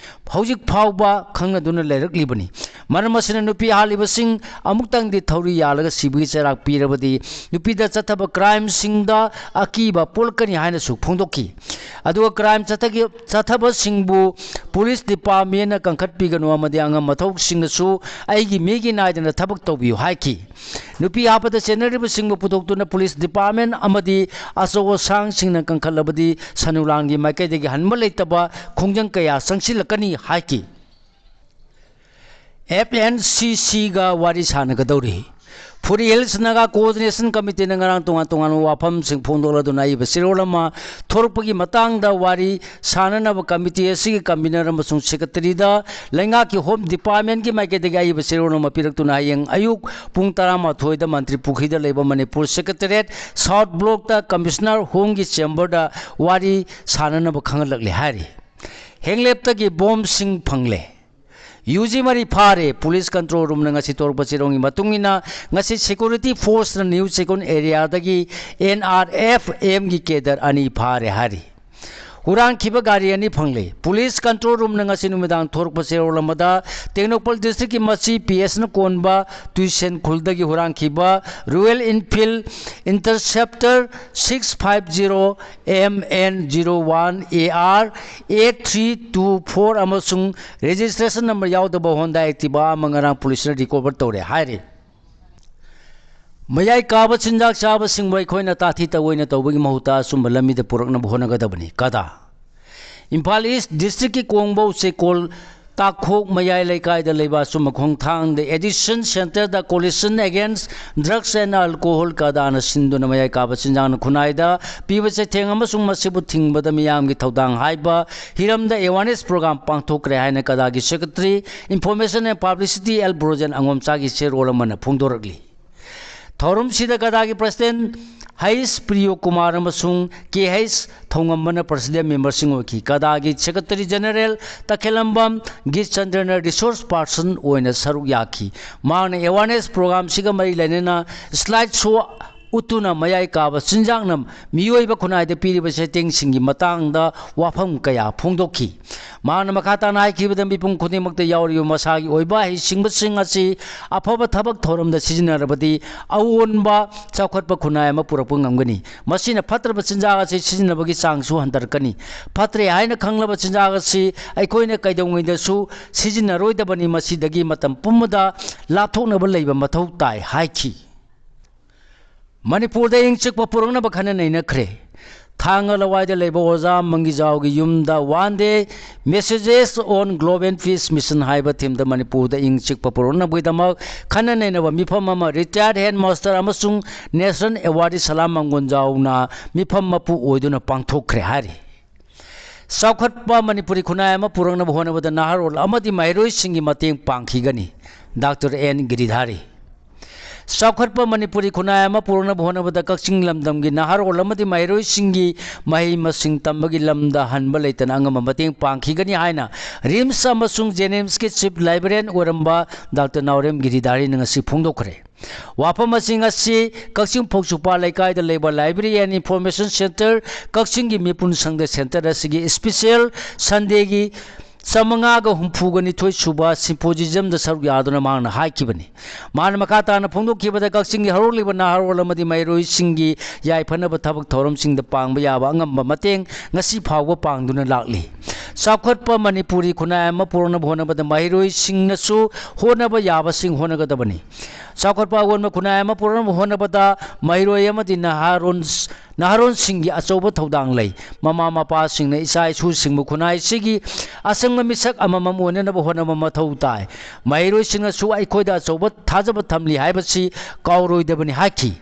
ꯍꯧꯖꯤꯛ ꯐꯥꯎꯕ ꯈꯪꯅꯗꯨꯅ ꯂꯩꯔꯛꯂꯤꯕꯅꯤ꯫ ꯃꯔꯝ ꯑꯁꯤꯅ ꯅꯨꯄꯤ ꯍꯥꯠꯂꯤꯕꯁꯤꯡ ꯑꯃꯨꯛꯇꯪꯗꯤ ꯊꯧꯔꯤ ꯌꯥꯜꯂꯒ ꯁꯤꯕꯒꯤ ꯆꯩꯔꯥꯛ ꯄꯤꯔꯕꯗꯤ ꯅꯨꯄꯤꯗ ꯆꯠꯊꯕ ꯀ꯭ꯔꯥꯏꯝꯁꯤꯡꯗ ꯑꯀꯤꯕ ꯄꯣꯛꯂꯛꯀꯅꯤ ꯍꯥꯏꯅꯁꯨ ꯐꯣꯡꯗꯣꯛꯈꯤ꯫ ꯑꯗꯨꯒ ꯀ꯭ꯔꯥꯏꯝ ꯆꯠꯊꯕꯁꯤꯡꯕꯨ ꯄꯨꯂꯤꯁ ꯗꯤꯄꯥꯔꯠꯃꯦꯟꯅ ꯀꯟꯈꯠꯄꯤꯒꯅꯨ ꯑꯃꯗꯤ ꯑꯉꯝ ꯑꯊꯧꯁꯤꯡꯅꯁꯨ ꯑꯩꯒꯤ ꯃꯤꯒꯤ ꯅꯥꯏꯗꯅ ꯊꯕꯛ ꯇꯧꯕꯤꯌꯨ ꯍꯥꯏꯈꯤ꯫ ꯅꯨꯄꯤ ꯍꯥꯠꯄꯗ ꯆꯦꯟꯅꯔꯤꯕꯁꯤꯡꯕꯨ ꯄꯨꯊꯣꯛꯇꯨꯅ ꯄꯨꯂꯤꯁ ꯗꯤꯄꯥꯔꯠꯃꯦꯟ ꯑꯃꯗꯤ ꯑꯆꯧ ꯑꯁꯥꯡꯁꯤꯡꯅ ꯀꯟꯈꯠꯂꯕꯗꯤ ꯁꯅꯨꯂꯥꯟꯒꯤ ꯃꯥꯏꯀꯩꯗꯒꯤ ꯍꯟꯕ ꯂꯩꯇꯕ ꯈꯣꯡꯖꯪ ꯀꯌꯥ ꯆꯪꯁꯤꯜꯂꯛꯀꯅꯤ ꯍꯥꯏꯈꯤ꯫ ꯑꯦꯐ ꯑꯦꯟ ꯁꯤ ꯁꯤꯒ ꯋꯥꯔꯤ ꯁꯥꯟꯅꯒꯗꯧꯔꯤ꯫ ꯐꯨꯔꯤ ꯍꯤꯜꯁ ꯅꯥꯒꯥ ꯀꯣꯑꯣꯔꯗꯤꯅꯦꯁꯟ ꯀꯃꯤꯇꯤꯅ ꯉꯔꯥꯡ ꯇꯣꯉꯥꯟ ꯇꯣꯉꯥꯟꯕ ꯋꯥꯐꯝꯁꯤꯡ ꯐꯣꯡꯗꯣꯛꯂꯗꯨꯅ ꯑꯏꯕ ꯆꯦꯔꯣꯜ ꯑꯃ ꯊꯣꯔꯛꯄꯒꯤ ꯃꯇꯥꯡꯗ ꯋꯥꯔꯤ ꯁꯥꯅꯅꯕ ꯀꯃꯤꯇꯤ ꯑꯁꯤꯒꯤ ꯀꯟꯚꯤꯅꯔ ꯑꯃꯁꯨꯡ ꯁꯦꯀ꯭ꯔꯦꯇꯔꯤꯗ ꯂꯩꯉꯥꯛꯀꯤ ꯍꯣꯝ ꯗꯤꯄꯥꯔꯠꯃꯦꯟꯒꯤ ꯃꯥꯏꯀꯩꯗꯒꯤ ꯑꯏꯕ ꯆꯦꯔꯣꯜ ꯑꯃ ꯄꯤꯔꯛꯇꯨꯅ ꯍꯌꯦꯡ ꯑꯌꯨꯛ ꯄꯨꯡ ꯇꯔꯥꯃꯥꯊꯣꯏꯗ ꯃꯟꯇ꯭ꯔꯤ ꯄꯨꯈ꯭ꯔꯤꯗ ꯂꯩꯕ ꯃꯅꯤꯄꯨꯔ ꯁꯦꯀ꯭ꯔꯦꯇꯔꯤꯌꯦꯠ ꯁꯥꯎꯠ ꯕ꯭ꯂꯣꯛꯇ ꯀꯃꯤꯁꯅꯔ ꯍꯣꯝꯒꯤ ꯆꯦꯝꯕꯔꯗ ꯋꯥꯔꯤ ꯁꯥꯅꯅꯕ ꯈꯪꯍꯜꯂꯛꯂꯤ ꯍꯥꯏꯔꯤ꯫ ꯍꯦꯡꯂꯦꯞꯇꯒꯤ ꯕꯣꯝꯁꯤꯡ ꯐꯪꯂꯦ꯫ ꯌꯨ ꯖꯤ ꯃꯔꯤ ꯐꯥꯔꯦ꯫ ꯄꯨꯂꯤꯁ ꯀꯟꯇ꯭ꯔꯣꯜ ꯔꯨꯝꯅ ꯉꯁꯤ ꯇꯧꯔꯛꯄ ꯆꯦꯔꯣꯜꯒꯤ ꯃꯇꯨꯡ ꯏꯟꯅ, ꯉꯁꯤ ꯁꯦꯀ꯭ꯌꯨꯔꯤꯇꯤ ꯐꯣꯔꯁꯅ ꯅ꯭ꯌꯨ ꯆꯦꯛꯀꯣꯟ ꯑꯦꯔꯤꯌꯥꯗꯒꯤ ꯑꯦꯟ ꯑꯥꯔ ꯑꯦꯐ ꯑꯦꯝꯒꯤ ꯀꯦꯗꯔ ꯑꯅꯤ ꯐꯥꯔꯦ ꯍꯥꯏꯔꯤ꯫ ꯍꯨꯔꯥꯟꯈꯤꯕ ꯒꯥꯔꯤ ꯑꯅꯤ ꯐꯪꯂꯦ꯫ ꯄꯨꯂꯤꯁ ꯀꯟꯇ꯭ꯔꯣꯜ ꯔꯨꯝꯅ ꯉꯁꯤ ꯅꯨꯃꯤꯗꯥꯡ ꯊꯣꯔꯛꯄ ꯆꯦꯔꯣꯜ ꯑꯃꯗ ꯇꯦꯡꯅꯧꯄꯜ ꯗꯤꯁꯇ꯭ꯔꯤꯛꯀꯤ ꯃꯆꯤ ꯄꯤ ꯑꯦꯁꯅ ꯀꯣꯟꯕ ꯇꯨꯏꯁꯦꯟ ꯈꯨꯜꯗꯒꯤ ꯍꯨꯔꯥꯟꯈꯤꯕ Royal Enfield Interceptor six five zero M N zero one A R eight three two four ꯑꯃꯁꯨꯡ ꯔꯦꯖꯤꯁꯇ꯭ꯔꯦꯁꯟ ꯅꯝꯕꯔ ꯌꯥꯎꯗꯕ ꯍꯣꯟꯗꯥ ꯑꯦꯛꯇꯤꯚꯥ ꯑꯃ ꯉꯔꯥꯡ ꯄꯨꯂꯤꯁꯅ ꯔꯤꯀꯣꯚꯔ ꯇꯧꯔꯦ ꯍꯥꯏꯔꯤ꯫ ꯃꯌꯥꯏ ꯀꯥꯕ ꯆꯤꯟꯖꯥꯛ ꯆꯥꯕꯁꯤꯡꯕꯨ ꯑꯩꯈꯣꯏꯅ ꯇꯥꯊꯤ ꯇꯧꯑꯣꯏꯅ ꯇꯧꯕꯒꯤ ꯃꯍꯨꯠꯇ ꯑꯆꯨꯝꯕ ꯂꯝꯕꯤꯗ ꯄꯨꯔꯛꯅꯕ ꯍꯣꯠꯅꯒꯗꯕꯅꯤ꯫ ꯀꯗꯥ꯫ ꯏꯝꯐꯥꯜ ꯏꯁ ꯗꯤꯁꯇ꯭ꯔꯤꯛꯀꯤ ꯀꯣꯡꯕꯧ ꯆꯦꯀꯣꯜ ꯇꯥꯈꯣꯛ ꯃꯌꯥꯏ ꯂꯩꯀꯥꯏꯗ ꯂꯩꯕ ꯑꯆꯨꯝꯕ ꯈꯣꯡꯊꯥꯡꯗ ꯑꯦꯗꯤꯛꯁꯟ ꯁꯦꯟꯇꯔꯗ Coalition Against Drugs and Alcohol ꯀꯗꯥꯅ ꯁꯤꯟꯗꯨꯅ ꯃꯌꯥꯏ ꯀꯥꯕ ꯆꯤꯟꯖꯥꯛꯅ ꯈꯨꯟꯅꯥꯏꯗ ꯄꯤꯕ ꯆꯩꯊꯦꯡ ꯑꯃꯁꯨꯡ ꯃꯁꯤꯕꯨ ꯊꯤꯡꯕꯗ ꯃꯤꯌꯥꯝꯒꯤ ꯊꯧꯗꯥꯡ ꯍꯥꯏꯕ ꯍꯤꯔꯝꯗ awareness program ꯄꯥꯡꯊꯣꯛꯈ꯭ꯔꯦ ꯍꯥꯏꯅ ꯀꯗꯥꯒꯤ Secretary Information and Publicity L Brojen ꯑꯉꯣꯝꯆꯥꯒꯤ ꯆꯦꯔꯣꯜ ꯑꯃꯅ ꯐꯣꯡꯗꯣꯔꯛꯂꯤ꯫ ꯊꯧꯔꯝꯁꯤꯗ ꯀꯗꯥꯒꯤ President ꯍꯩꯁ ꯄ꯭ꯔꯤꯌꯣ ꯀꯨꯃꯥꯔ ꯑꯃꯁꯨꯡ ꯀꯦ ꯍꯩꯁ ꯊꯧꯉꯝꯕꯅ President memberꯁꯤꯡ ꯑꯣꯏꯈꯤ꯫ ꯀꯗꯥꯒꯤ Secretary General ꯇꯈꯦꯂꯝꯕꯝ ꯒꯤꯆꯟꯗ꯭ꯔꯅ resource person ꯑꯣꯏꯅ ꯁꯔꯨꯛ ꯌꯥꯈꯤ꯫ ꯃꯍꯥꯛꯅ awareness programꯁꯤꯒ ꯃꯔꯤ ꯂꯩꯅꯅ slide show ꯎꯠꯇꯨꯅ ꯃꯌꯥꯏ ꯀꯥꯕ ꯆꯤꯟꯖꯥꯛꯅ ꯃꯤꯑꯣꯏꯕ ꯈꯨꯟꯅꯥꯏꯗ ꯄꯤꯔꯤꯕ ꯆꯩꯊꯦꯡꯁꯤꯡꯒꯤ ꯃꯇꯥꯡꯗ ꯋꯥꯐꯝ ꯀꯌꯥ ꯐꯣꯡꯗꯣꯛꯈꯤ꯫ ꯃꯍꯥꯛꯅ ꯃꯈꯥ ꯇꯥꯅ ꯍꯥꯏꯈꯤꯕꯗ, ꯃꯤꯄꯨꯝ ꯈꯨꯗꯤꯡꯃꯛꯇ ꯌꯥꯎꯔꯤꯕ ꯃꯁꯥꯒꯤ ꯑꯣꯏꯕ ꯍꯩꯁꯤꯡꯕꯁꯤꯡ ꯑꯁꯤ ꯑꯐꯕ ꯊꯕꯛ ꯊꯧꯔꯝꯗ ꯁꯤꯖꯤꯟꯅꯔꯕꯗꯤ ꯑꯑꯣꯟꯕ ꯆꯥꯎꯈꯠꯄ ꯈꯨꯟꯅꯥꯏ ꯑꯃ ꯄꯨꯔꯛꯄ ꯉꯝꯒꯅꯤ꯫ ꯃꯁꯤꯅ ꯐꯠꯇ꯭ꯔꯕ ꯆꯤꯟꯖꯥꯛ ꯑꯁꯤ ꯁꯤꯖꯤꯟꯅꯕꯒꯤ ꯆꯥꯡꯁꯨ ꯍꯟꯊꯔꯛꯀꯅꯤ꯫ ꯐꯠꯇ꯭ꯔꯦ ꯍꯥꯏꯅ ꯈꯪꯂꯕ ꯆꯤꯟꯖꯥꯛ ꯑꯁꯤ ꯑꯩꯈꯣꯏꯅ ꯀꯩꯗꯧꯉꯩꯗꯁꯨ ꯁꯤꯖꯤꯟꯅꯔꯣꯏꯗꯕꯅꯤ꯫ ꯃꯁꯤꯗꯒꯤ ꯃꯇꯝ ꯄꯨꯝꯕꯗ ꯂꯥꯞꯊꯣꯛꯅꯕ ꯂꯩꯕ ꯃꯊꯧ ꯇꯥꯏ ꯍꯥꯏꯈꯤ꯫ ꯃꯅꯤꯄꯨꯔꯗ ꯏꯪ ꯆꯤꯛꯄ ꯄꯨꯔꯛꯅꯕ ꯈꯟꯅ ꯅꯩꯅꯈ꯭ꯔꯦ꯫ ꯊꯥꯡꯒ ꯂꯋꯥꯏꯗ ꯂꯩꯕ ꯑꯣꯖꯥ ꯃꯪꯒꯤꯖꯥꯎꯒꯤ ꯌꯨꯝꯗ One Day Messages on Global Peace Mission ꯍꯥꯏꯕ themeꯗ ꯃꯅꯤꯄꯨꯔꯗ ꯏꯪ ꯆꯤꯛꯄ ꯄꯨꯔꯛꯅꯕꯒꯤꯗꯃꯛ ꯈꯟꯅ ꯅꯩꯅꯕ ꯃꯤꯐꯝ ꯑꯃ retired headmaster ꯑꯃꯁꯨꯡ National Awardee ꯁꯂꯥꯝ ꯃꯪꯒꯣꯟꯖꯥꯎꯅ ꯃꯤꯐꯝ ꯃꯄꯨ ꯑꯣꯏꯗꯨꯅ ꯄꯥꯡꯊꯣꯛꯈ꯭ꯔꯦ ꯍꯥꯏꯔꯤ꯫ ꯆꯥꯎꯈꯠꯄ ꯃꯅꯤꯄꯨꯔꯤ ꯈꯨꯟꯅꯥꯏ ꯑꯃ ꯄꯨꯔꯛꯅꯕ ꯍꯣꯠꯅꯕꯗ ꯅꯍꯥꯔꯣꯜ ꯑꯃꯗꯤ ꯃꯍꯩꯔꯣꯏꯁꯤꯡꯒꯤ ꯃꯇꯦꯡ ꯄꯥꯡꯈꯤꯒꯅꯤ꯫ Doctor and ꯒꯤꯔꯤꯙꯥꯔꯤ꯫ ꯆꯥꯎꯈꯠꯄ ꯃꯅꯤꯄꯨꯔꯤ ꯈꯨꯟꯅꯥꯏ ꯑꯃ ꯄꯨꯔꯛꯅꯕ ꯍꯣꯠꯅꯕꯗ ꯀꯛꯆꯤꯡ ꯂꯝꯗꯝꯒꯤ ꯅꯍꯥꯔꯣꯜ ꯑꯃꯗꯤ ꯃꯍꯩꯔꯣꯏꯁꯤꯡꯒꯤ ꯃꯍꯩ ꯃꯁꯤꯡ ꯇꯝꯕꯒꯤ ꯂꯝꯗ ꯍꯟꯕ ꯂꯩꯇꯅ ꯑꯉꯝꯕ ꯃꯇꯦꯡ ꯄꯥꯡꯈꯤꯒꯅꯤ ꯍꯥꯏꯅ RIMS ꯑꯃꯁꯨꯡ JNIMSꯀꯤ chief librarian ꯑꯣꯏꯔꯝꯕ ꯗꯥꯛꯇꯔ ꯅꯥꯎꯔꯦꯝ ꯒꯤꯔꯤꯙꯥꯔꯤꯅ ꯉꯁꯤ ꯐꯣꯡꯗꯣꯛꯈ꯭ꯔꯦ꯫ ꯋꯥꯐꯝ ꯑꯁꯤ ꯉꯁꯤ ꯀꯛꯆꯤꯡ ꯐꯧꯆꯨꯄꯥ ꯂꯩꯀꯥꯏꯗ ꯂꯩꯕ Library and Information Centre ꯀꯛꯆꯤꯡꯒꯤ ꯃꯤꯄꯨꯝ ꯁꯪꯗ centre ꯑꯁꯤꯒꯤ special Sundayꯒꯤ ꯆꯥꯃꯉꯥꯒ ꯍꯨꯝꯐꯨꯒ ꯅꯤꯊꯣꯏ ꯁꯨꯕ symposiumꯗ ꯁꯔꯨꯛ ꯌꯥꯗꯨꯅ ꯃꯍꯥꯛꯅ ꯍꯥꯏꯈꯤꯕꯅꯤ꯫ ꯃꯍꯥꯛꯅ ꯃꯈꯥ ꯇꯥꯅ ꯐꯣꯡꯗꯣꯛꯈꯤꯕꯗ, ꯀꯛꯆꯤꯡꯒꯤ ꯍꯧꯔꯛꯂꯤꯕ ꯅꯍꯥꯔꯣꯜ ꯑꯃꯗꯤ ꯃꯍꯩꯔꯣꯏꯁꯤꯡꯒꯤ ꯌꯥꯏꯐꯅꯕ ꯊꯕꯛ ꯊꯧꯔꯝꯁꯤꯡꯗ ꯄꯥꯡꯕ ꯌꯥꯕ ꯑꯉꯝꯕ ꯃꯇꯦꯡ ꯉꯁꯤ ꯐꯥꯎꯕ ꯄꯥꯡꯗꯨꯅ ꯂꯥꯛꯂꯤ꯫ ꯆꯥꯎꯈꯠꯄ ꯃꯅꯤꯄꯨꯔꯤ ꯈꯨꯟꯅꯥꯏ ꯑꯃ ꯄꯨꯔꯛꯅꯕ ꯍꯣꯠꯅꯕꯗ ꯃꯍꯩꯔꯣꯏꯁꯤꯡꯅꯁꯨ ꯍꯣꯠꯅꯕ ꯌꯥꯕꯁꯤꯡ ꯍꯣꯠꯅꯒꯗꯕꯅꯤ꯫ ꯆꯥꯎꯈꯠꯄ ꯑꯑꯣꯟꯕ ꯈꯨꯟꯅꯥꯏ ꯑꯃ ꯄꯨꯔꯛꯅꯕ ꯍꯣꯠꯅꯕꯗ ꯃꯍꯩꯔꯣꯏ ꯑꯃꯗꯤ ꯅꯍꯥꯔꯣꯟ, ꯅꯍꯥꯔꯣꯟꯁꯤꯡꯒꯤ ꯑꯆꯧꯕ ꯊꯧꯗꯥꯡ ꯂꯩ꯫ ꯃꯃꯥ ꯃꯄꯥꯁꯤꯡꯅ ꯏꯆꯥ ꯏꯁꯨꯁꯤꯡꯕꯨ ꯈꯨꯟꯅꯥꯏꯁꯤꯒꯤ ꯑꯁꯪꯕ ꯃꯤꯁꯛ ꯑꯃꯃꯝ ꯑꯣꯏꯅꯅꯕ ꯍꯣꯠꯅꯕ ꯃꯊꯧ ꯇꯥꯏ꯫ ꯃꯍꯩꯔꯣꯏꯁꯤꯡꯅꯁꯨ ꯑꯩꯈꯣꯏꯗ ꯑꯆꯧꯕ ꯊꯥꯖꯕ ꯊꯝꯂꯤ ꯍꯥꯏꯕꯁꯤ ꯀꯥꯎꯔꯣꯏꯗꯕꯅꯤ ꯍꯥꯏꯈꯤ꯫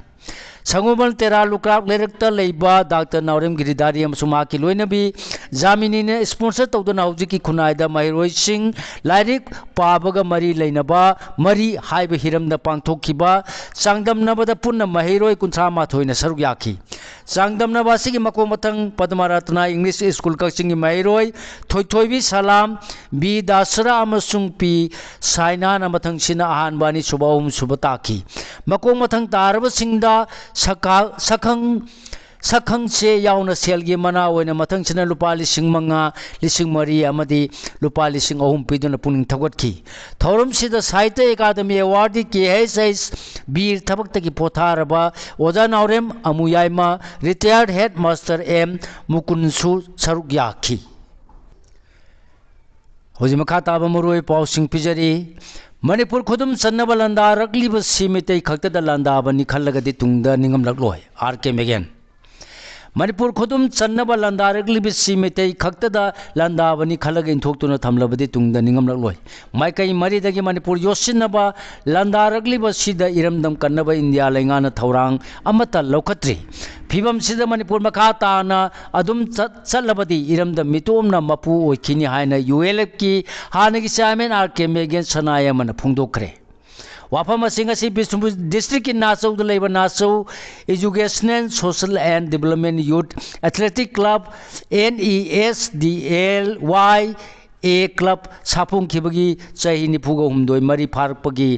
ꯁꯪꯒꯣꯝꯕꯟ ꯇꯦꯔꯥ ꯂꯨꯀ꯭ꯔꯥꯛ ꯂꯩꯔꯛꯇ ꯂꯩꯕ ꯗꯥꯛꯇꯔ ꯅꯥꯎꯔꯦꯝ ꯒꯤꯔꯤꯙꯥꯔꯤ ꯑꯃꯁꯨꯡ ꯃꯍꯥꯛꯀꯤ ꯂꯣꯏꯅꯕꯤ ꯖꯥꯃꯤꯅꯤꯅ sponsor ꯇꯧꯗꯨꯅ ꯍꯧꯖꯤꯛꯀꯤ ꯈꯨꯟꯅꯥꯏꯗ ꯃꯍꯩꯔꯣꯏꯁꯤꯡ ꯂꯥꯏꯔꯤꯛ ꯄꯥꯕꯒ ꯃꯔꯤ ꯂꯩꯅꯕ ꯃꯔꯤ ꯍꯥꯏꯕ ꯍꯤꯔꯝꯗ ꯄꯥꯡꯊꯣꯛꯈꯤꯕ ꯆꯥꯡꯗꯝꯅꯕꯗ ꯄꯨꯟꯅ ꯃꯍꯩꯔꯣꯏ ꯀꯨꯟꯊ꯭ꯔꯥ ꯃꯥꯊꯣꯏꯅ ꯁꯔꯨꯛ ꯌꯥꯈꯤ꯫ ꯆꯥꯡꯗꯝꯅꯕ ꯑꯁꯤꯒꯤ ꯃꯀꯣꯛ ꯃꯊꯪ ꯄꯗꯃꯔꯠꯅ ꯏꯪꯂꯤꯁ ꯁ꯭ꯀꯨꯜ ꯀꯛꯆꯤꯡꯒꯤ ꯃꯍꯩꯔꯣꯏ ꯊꯣꯏꯊꯣꯏꯕꯤ ꯁꯂꯥꯝ, ꯕꯤ ꯗꯥꯁꯔꯥ ꯑꯃꯁꯨꯡ ꯄꯤ ꯁꯥꯏꯅꯥꯅ ꯃꯊꯪꯁꯤꯅ ꯑꯍꯥꯟꯕ, ꯑꯅꯤꯁꯨꯕ, ꯑꯍꯨꯝꯁꯨꯕ ꯇꯥꯈꯤ꯫ ꯃꯀꯣꯛ ꯃꯊꯪ ꯇꯥꯔꯕꯁꯤꯡꯗ ꯁꯛꯈꯪ ꯁꯛꯈꯪ ꯆꯦ ꯌꯥꯎꯅ ꯁꯦꯜꯒꯤ ꯃꯅꯥ ꯑꯣꯏꯅ ꯃꯊꯪꯁꯤꯅ ꯂꯨꯄꯥ ꯂꯤꯁꯤꯡ ꯃꯉꯥ, ꯂꯤꯁꯤꯡ ꯃꯔꯤ ꯑꯃꯗꯤ ꯂꯨꯄꯥ ꯂꯤꯁꯤꯡ ꯑꯍꯨꯝ ꯄꯤꯗꯨꯅ ꯄꯨꯛꯅꯤꯡ ꯊꯧꯒꯠꯈꯤ꯫ ꯊꯧꯔꯝꯁꯤꯗ ꯁꯥꯍꯤꯇ꯭ꯌ ꯑꯦꯀꯥꯗꯃꯤ ꯑꯦꯋꯥꯔꯗꯤ ꯀꯦ ꯑꯩꯆ ꯑꯩꯆ ꯕꯤꯔ ꯊꯕꯛꯇꯒꯤ ꯄꯣꯊꯥꯔꯕ ꯑꯣꯖꯥ ꯅꯥꯎꯔꯦꯝ ꯑꯃꯨꯌꯥꯏꯃ, retired headmaster ꯑꯦꯝ ꯃꯨꯀꯨꯟꯁꯨ ꯁꯔꯨꯛ ꯌꯥꯈꯤ꯫ ꯍꯧꯖꯤꯛ ꯃꯈꯥ ꯇꯥꯕ ꯃꯔꯨꯑꯣꯏꯕ ꯄꯥꯎꯁꯤꯡ ꯄꯤꯖꯔꯤ꯫ ꯃꯅꯤꯄꯨꯔ ꯈꯨꯗꯨꯝ ꯆꯟꯅꯕ ꯂꯥꯟꯗꯥꯔꯛꯂꯤꯕꯁꯤ ꯃꯤꯇꯩ ꯈꯛꯇꯗ ꯂꯥꯟꯗꯥꯕꯅꯤ ꯈꯜꯂꯒꯗꯤ ꯇꯨꯡꯗ ꯅꯤꯡꯉꯝꯂꯛꯂꯣꯏ꯫ ꯑꯥꯔ ꯀꯦ ꯃꯦꯒꯦꯟ꯫ ꯃꯅꯤꯄꯨꯔ ꯈꯨꯗꯨꯝ ꯆꯟꯅꯕ ꯂꯥꯟꯗꯥꯔꯛꯂꯤꯕꯁꯤ ꯃꯤꯇꯩ ꯈꯛꯇꯗ ꯂꯥꯟꯗꯥꯕꯅꯤ ꯈꯜꯂꯒ ꯏꯟꯊꯣꯛꯇꯨꯅ ꯊꯝꯂꯕꯗꯤ ꯇꯨꯡꯗ ꯅꯤꯡꯉꯝꯂꯛꯂꯣꯏ꯫ ꯃꯥꯏꯀꯩ ꯃꯔꯤꯗꯒꯤ ꯃꯅꯤꯄꯨꯔ ꯌꯣꯠꯁꯤꯟꯅꯕ ꯂꯥꯟꯗꯥꯔꯛꯂꯤꯕꯁꯤꯗ ꯏꯔꯝꯗꯝ ꯀꯟꯅꯕ ꯏꯟꯗꯤꯌꯥ ꯂꯩꯉꯥꯛꯅ ꯊꯧꯔꯥꯡ ꯑꯃꯠꯇ ꯂꯧꯈꯠꯇ꯭ꯔꯤ꯫ ꯐꯤꯕꯝꯁꯤꯗ ꯃꯅꯤꯄꯨꯔ ꯃꯈꯥ ꯇꯥꯅ ꯑꯗꯨꯝ ꯆꯠ-, ꯆꯠꯂꯕꯗꯤ ꯏꯔꯝꯗꯝ ꯃꯤꯇꯣꯞꯅ ꯃꯄꯨ ꯑꯣꯏꯈꯤꯅꯤ ꯍꯥꯏꯅ ꯌꯨ ꯑꯦꯜ ꯑꯦꯐꯀꯤ ꯍꯥꯟꯅꯒꯤ chairman ꯑꯥꯔ ꯀꯦ ꯃꯦꯒꯦꯟ ꯁꯅꯥꯌꯥꯝꯕꯅ ꯐꯣꯡꯗꯣꯛꯈ꯭ꯔꯦ꯫ ꯋꯥꯐꯝ ꯑꯁꯤ ꯉꯁꯤ ꯕꯤꯁꯅꯨꯄꯨꯔ districtꯀꯤ ꯅꯥꯆꯧꯗ ꯂꯩꯕ ꯅꯥꯆꯧ Educational, Social and Development Youth Athletic Club, N E S D L Y A club ꯁꯥꯐꯣꯡꯈꯤꯕꯒꯤ ꯆꯍꯤ ꯅꯤꯐꯨꯒ ꯍꯨꯝꯗꯣꯏ ꯃꯔꯤ ꯐꯥꯔꯛꯄꯒꯤ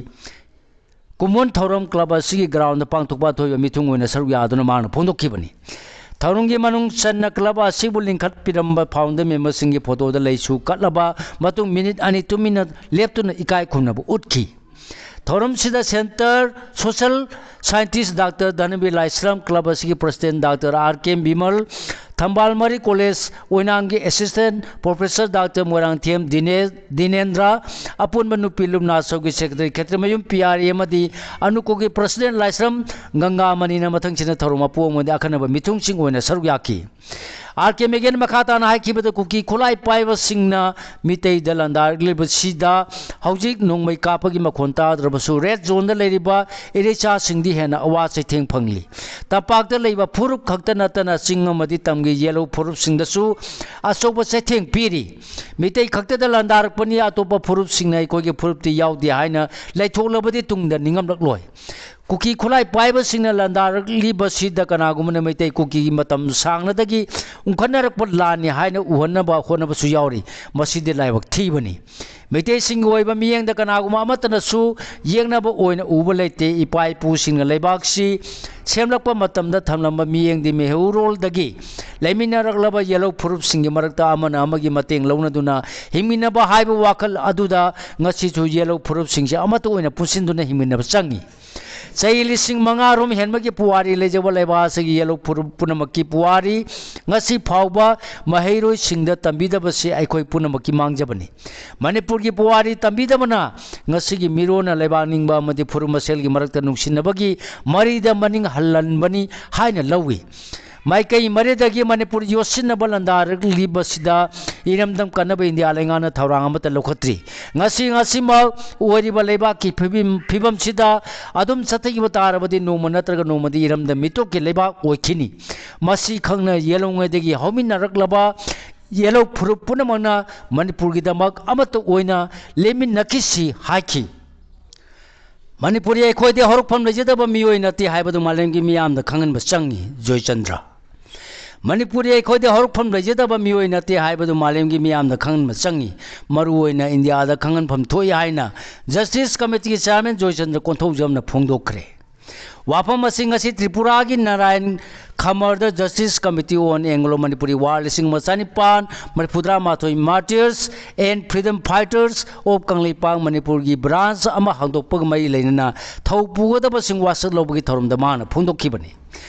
ꯀꯨꯝꯑꯣꯟ ꯊꯧꯔꯝ club ꯑꯁꯤꯒꯤ groundꯗ ꯄꯥꯡꯊꯣꯛꯄ ꯑꯊꯣꯏꯕ ꯃꯤꯊꯨꯡ ꯑꯣꯏꯅ ꯁꯔꯨꯛ ꯌꯥꯗꯨꯅ ꯃꯍꯥꯛꯅ ꯐꯣꯡꯗꯣꯛꯈꯤꯕꯅꯤ꯫ ꯊꯧꯔꯝꯒꯤ ꯃꯅꯨꯡ ꯆꯟꯅ club ꯑꯁꯤꯕꯨ ꯂꯤꯡꯈꯠꯄꯤꯔꯝꯕ founder memberꯁꯤꯡꯒꯤ photoꯗ ꯂꯩꯁꯨ ꯀꯠꯂꯕ ꯃꯇꯨꯡ minute ꯑꯅꯤ ꯇꯨꯃꯤꯟꯅ ꯂꯦꯞꯇꯨꯅ ꯏꯀꯥꯏ ꯈꯨꯝꯅꯕ ꯎꯠꯈꯤ꯫ ꯊꯧꯔꯝꯁꯤꯗ Centre Social Scientist doctor Dhanabir Laishram, club ꯑꯁꯤꯒꯤ president doctor R K Bimal, Thambal Mari college ꯑꯣꯏꯅꯥꯝꯒꯤ ꯑꯦꯁꯤꯁꯇꯦꯟ ꯄ꯭ꯔꯣꯐꯦꯁꯔ ꯗꯥꯛꯇꯔ ꯃꯣꯏꯔꯥꯡꯊꯦꯝ ꯗꯤꯅꯦ-, ꯗꯤꯅꯦꯟꯗ꯭ꯔ, ꯑꯄꯨꯟꯕ ꯅꯨꯄꯤ ꯂꯨꯞꯅꯥ ꯆꯧꯒꯤ secretary Khetrimayum P R A ꯑꯃꯗꯤ ꯑꯅꯨꯀꯣꯒꯤ ꯄ꯭ꯔꯁꯤꯗꯦꯟ ꯂꯥꯏꯁ꯭ꯔꯝ ꯒꯪꯒꯥꯃꯅꯤꯅ ꯃꯊꯪꯁꯤꯠꯅ ꯊꯧꯔꯝ ꯃꯄꯨ ꯑꯃꯗꯤ ꯑꯀꯟꯅꯕ ꯃꯤꯊꯨꯡꯁꯤꯡ ꯑꯣꯏꯅ ꯁꯔꯨꯛ ꯌꯥꯈꯤ꯫ ꯑꯥꯔ ꯀꯦ ꯃꯦꯒꯦꯟ ꯃꯈꯥ ꯇꯥꯅ ꯍꯥꯏꯈꯤꯕꯗ ꯀꯨꯀꯤ ꯈꯨꯠꯂꯥꯏ ꯄꯥꯏꯕꯁꯤꯡꯅ ꯃꯤꯇꯩꯗ ꯂꯥꯟꯗꯥꯔꯛꯂꯤꯕꯁꯤꯗ ꯍꯧꯖꯤꯛ ꯅꯣꯡꯃꯩ ꯀꯥꯞꯄꯒꯤ ꯃꯈꯣꯟ ꯇꯥꯗ꯭ꯔꯕꯁꯨ ꯔꯦꯗ ꯖꯣꯟꯗ ꯂꯩꯔꯤꯕ ꯏꯔꯩꯆꯥꯁꯤꯡꯗꯤ ꯍꯦꯟꯅ ꯑꯋꯥ ꯆꯩꯊꯦꯡ ꯐꯪꯂꯤ꯫ ꯇꯝꯄꯥꯛꯇ ꯂꯩꯕ ꯐꯨꯔꯨꯞ ꯈꯛꯇ ꯅꯠꯇꯅ ꯆꯤꯡ ꯑꯃꯗꯤ ꯇꯝꯒꯤ ꯌꯦꯜꯍꯧ ꯐꯨꯔꯨꯞꯁꯤꯡꯗꯁꯨ ꯑꯆꯧꯕ ꯆꯩꯊꯦꯡ ꯄꯤꯔꯤ꯫ ꯃꯤꯇꯩ ꯈꯛꯇꯗ ꯂꯥꯟꯗꯥꯔꯛꯄꯅꯤ, ꯑꯇꯣꯞꯄ ꯐꯨꯔꯨꯞꯁꯤꯡꯅ ꯑꯩꯈꯣꯏꯒꯤ ꯐꯨꯔꯨꯞꯇꯤ ꯌꯥꯎꯗꯦ ꯍꯥꯏꯅ ꯂꯩꯊꯣꯛꯂꯕꯗꯤ ꯇꯨꯡꯗ ꯅꯤꯡꯉꯝꯂꯛꯂꯣꯏ꯫ ꯀꯨꯀꯤ ꯈꯨꯠꯂꯥꯏ ꯄꯥꯏꯕꯁꯤꯡꯅ ꯂꯥꯟꯗꯥꯔꯛꯂꯤꯕꯁꯤꯗ ꯀꯅꯥꯒꯨꯝꯕꯅ ꯃꯩꯇꯩ ꯀꯨꯀꯤꯒꯤ ꯃꯇꯝ ꯁꯥꯡꯅꯗꯒꯤ ꯎꯪꯈꯠꯅꯔꯛꯄ ꯂꯥꯟꯅꯤ ꯍꯥꯏꯅ ꯎꯍꯟꯅꯕ ꯍꯣꯠꯅꯕꯁꯨ ꯌꯥꯎꯔꯤ꯫ ꯃꯁꯤꯗꯤ ꯂꯥꯏꯕꯛ ꯊꯤꯕꯅꯤ꯫ ꯃꯩꯇꯩꯁꯤꯡꯒꯤ ꯑꯣꯏꯕ ꯃꯤꯠꯌꯦꯡꯗ ꯀꯅꯥꯒꯨꯝꯕ ꯑꯃꯠꯇꯅꯁꯨ ꯌꯦꯡꯅꯕ ꯑꯣꯏꯅ ꯎꯕ ꯂꯩꯇꯦ꯫ ꯏꯄꯥ ꯏꯄꯨꯁꯤꯡꯅ ꯂꯩꯕꯥꯛꯁꯤ ꯁꯦꯝꯂꯛꯄ ꯃꯇꯝꯗ ꯊꯝꯂꯝꯕ ꯃꯤꯠꯌꯦꯡꯗꯤ ꯃꯩꯍꯧꯔꯣꯜꯗꯒꯤ ꯂꯩꯃꯤꯟꯅꯔꯛꯂꯕ ꯌꯦꯜꯍꯧ ꯐꯨꯔꯨꯞꯁꯤꯡꯒꯤ ꯃꯔꯛꯇ ꯑꯃꯅ ꯑꯃꯒꯤ ꯃꯇꯦꯡ ꯂꯧꯅꯗꯨꯅ ꯍꯤꯡꯃꯤꯟꯅꯕ ꯍꯥꯏꯕ ꯋꯥꯈꯜ ꯑꯗꯨꯗ ꯉꯁꯤꯁꯨ ꯌꯦꯜꯍꯧ ꯐꯨꯔꯨꯞꯁꯤꯡꯁꯦ ꯑꯃꯠꯇ ꯑꯣꯏꯅ ꯄꯨꯟꯁꯤꯟꯗꯨꯅ ꯍꯤꯡꯃꯤꯟꯅꯕ ꯆꯪꯉꯤ꯫ ꯆꯍꯤ ꯂꯤꯁꯤꯡ ꯃꯉꯥ ꯔꯣꯝ ꯍꯦꯟꯕꯒꯤ ꯄꯨꯋꯥꯔꯤ ꯂꯩꯖꯕ ꯂꯩꯕꯥꯛ ꯑꯁꯤꯒꯤ ꯌꯦꯜꯍꯧ ꯐꯨꯔꯨꯞ ꯄꯨꯝꯅꯃꯛꯀꯤ ꯄꯨꯋꯥꯔꯤ ꯉꯁꯤ ꯐꯥꯎꯕ ꯃꯍꯩꯔꯣꯏꯁꯤꯡꯗ ꯇꯝꯕꯤꯗꯕꯁꯤ ꯑꯩꯈꯣꯏ ꯄꯨꯝꯅꯃꯛꯀꯤ ꯃꯥꯡꯖꯕꯅꯤ꯫ ꯃꯅꯤꯄꯨꯔꯒꯤ ꯄꯨꯋꯥꯔꯤ ꯇꯝꯕꯤꯗꯕꯅ ꯉꯁꯤꯒꯤ ꯃꯤꯔꯣꯟꯅ ꯂꯩꯕꯥꯛ ꯅꯤꯡꯕ ꯑꯃꯗꯤ ꯐꯨꯔꯨꯞ ꯃꯁꯦꯜꯒꯤ ꯃꯔꯛꯇ ꯅꯨꯡꯁꯤꯅꯕꯒꯤ ꯃꯔꯤꯗ ꯃꯅꯤꯡ ꯍꯜꯍꯟꯕꯅꯤ ꯍꯥꯏꯅ ꯂꯧꯏ꯫ ꯃꯥꯏꯀꯩ ꯃꯔꯤꯗꯒꯤ ꯃꯅꯤꯄꯨꯔ ꯌꯣꯠꯁꯤꯟꯅꯕ ꯂꯥꯟꯗꯥꯔꯛꯂꯤꯕꯁꯤꯗ ꯏꯔꯝꯗꯝ ꯀꯟꯅꯕ ꯏꯟꯗꯤꯌꯥ ꯂꯩꯉꯥꯛꯅ ꯊꯧꯔꯥꯡ ꯑꯃꯠꯇ ꯂꯧꯈꯠꯇ꯭ꯔꯤ꯫ ꯉꯁꯤ ꯉꯁꯤꯃꯛ ꯑꯣꯏꯔꯤꯕ ꯂꯩꯕꯥꯛꯀꯤ ꯐꯤꯕꯝ, ꯐꯤꯕꯝꯁꯤꯗ ꯑꯗꯨꯝ ꯆꯠꯊꯈꯤꯕ ꯇꯥꯔꯕꯗꯤ ꯅꯣꯡꯃ ꯅꯠꯇ꯭ꯔꯒ ꯅꯣꯡꯃꯗꯤ ꯏꯔꯝꯗꯝ ꯃꯤꯇꯣꯞꯀꯤ ꯂꯩꯕꯥꯛ ꯑꯣꯏꯈꯤꯅꯤ꯫ ꯃꯁꯤ ꯈꯪꯅ ꯌꯦꯜꯍꯧꯉꯩꯗꯒꯤ ꯍꯧꯃꯤꯟꯅꯔꯛꯂꯕ ꯌꯦꯜꯍꯧ ꯐꯨꯔꯨꯞ ꯄꯨꯝꯅꯃꯛꯅ ꯃꯅꯤꯄꯨꯔꯒꯤꯗꯃꯛ ꯑꯃꯠꯇ ꯑꯣꯏꯅ ꯂꯦꯞꯃꯤꯟꯅꯈꯤꯁꯤ ꯍꯥꯏꯈꯤ꯫ ꯃꯅꯤꯄꯨꯔꯤ ꯑꯩꯈꯣꯏꯗꯤ ꯍꯧꯔꯛꯐꯝ ꯂꯩꯖꯗꯕ ꯃꯤꯑꯣꯏ ꯅꯠꯇꯦ ꯍꯥꯏꯕꯗꯨ ꯃꯥꯂꯦꯝꯒꯤ ꯃꯤꯌꯥꯝꯗ ꯈꯪꯍꯟꯕ ꯆꯪꯏ꯫ ꯖꯣꯏꯆꯟꯗ꯭ꯔ꯫ ꯃꯅꯤꯄꯨꯔꯤ ꯑꯩꯈꯣꯏꯗꯤ ꯍꯧꯔꯛꯐꯝ ꯂꯩꯖꯗꯕ ꯃꯤꯑꯣꯏ ꯅꯠꯇꯦ ꯍꯥꯏꯕꯗꯨ ꯃꯥꯂꯦꯝꯒꯤ ꯃꯤꯌꯥꯝꯗ ꯈꯪꯍꯟꯕ ꯆꯪꯏ꯫ ꯃꯔꯨꯑꯣꯏꯅ ꯏꯟꯗꯤꯌꯥꯗ ꯈꯪꯍꯟꯐꯝ ꯊꯣꯛꯏ ꯍꯥꯏꯅ ꯖꯁꯇꯤꯁ ꯀꯃꯤꯇꯤꯒꯤ ꯆꯤꯌꯥꯔꯃꯦꯟ ꯖꯣꯏꯆꯟꯗ꯭ꯔ ꯀꯣꯟꯊꯧꯖꯝꯅ ꯐꯣꯡꯗꯣꯛꯈ꯭ꯔꯦ꯫ ꯋꯥꯐꯝ ꯑꯁꯤ ꯉꯁꯤ ꯇ꯭ꯔꯤꯄꯨꯔꯥꯒꯤ Narayan ꯈꯃꯔꯗ Justice Committee on Anglo Manipuri War ꯂꯤꯁꯤꯡ ꯑꯃ ꯆꯅꯤꯄꯥꯟ ꯃꯔꯤꯐꯨꯇꯔꯥ ꯃꯥꯊꯣꯏ Martyrs and Freedom Fighters of Kangleipak ꯃꯅꯤꯄꯨꯔꯒꯤ branch ꯑꯃ ꯍꯥꯡꯗꯣꯛꯄꯒ ꯃꯔꯤ ꯂꯩꯅꯅ ꯊꯧ ꯄꯨꯒꯗꯕꯁꯤꯡ ꯋꯥꯁꯛ ꯂꯧꯕꯒꯤ ꯊꯧꯔꯝꯗ ꯃꯥꯅ ꯐꯣꯡꯗꯣꯛꯈꯤꯕꯅꯤ꯫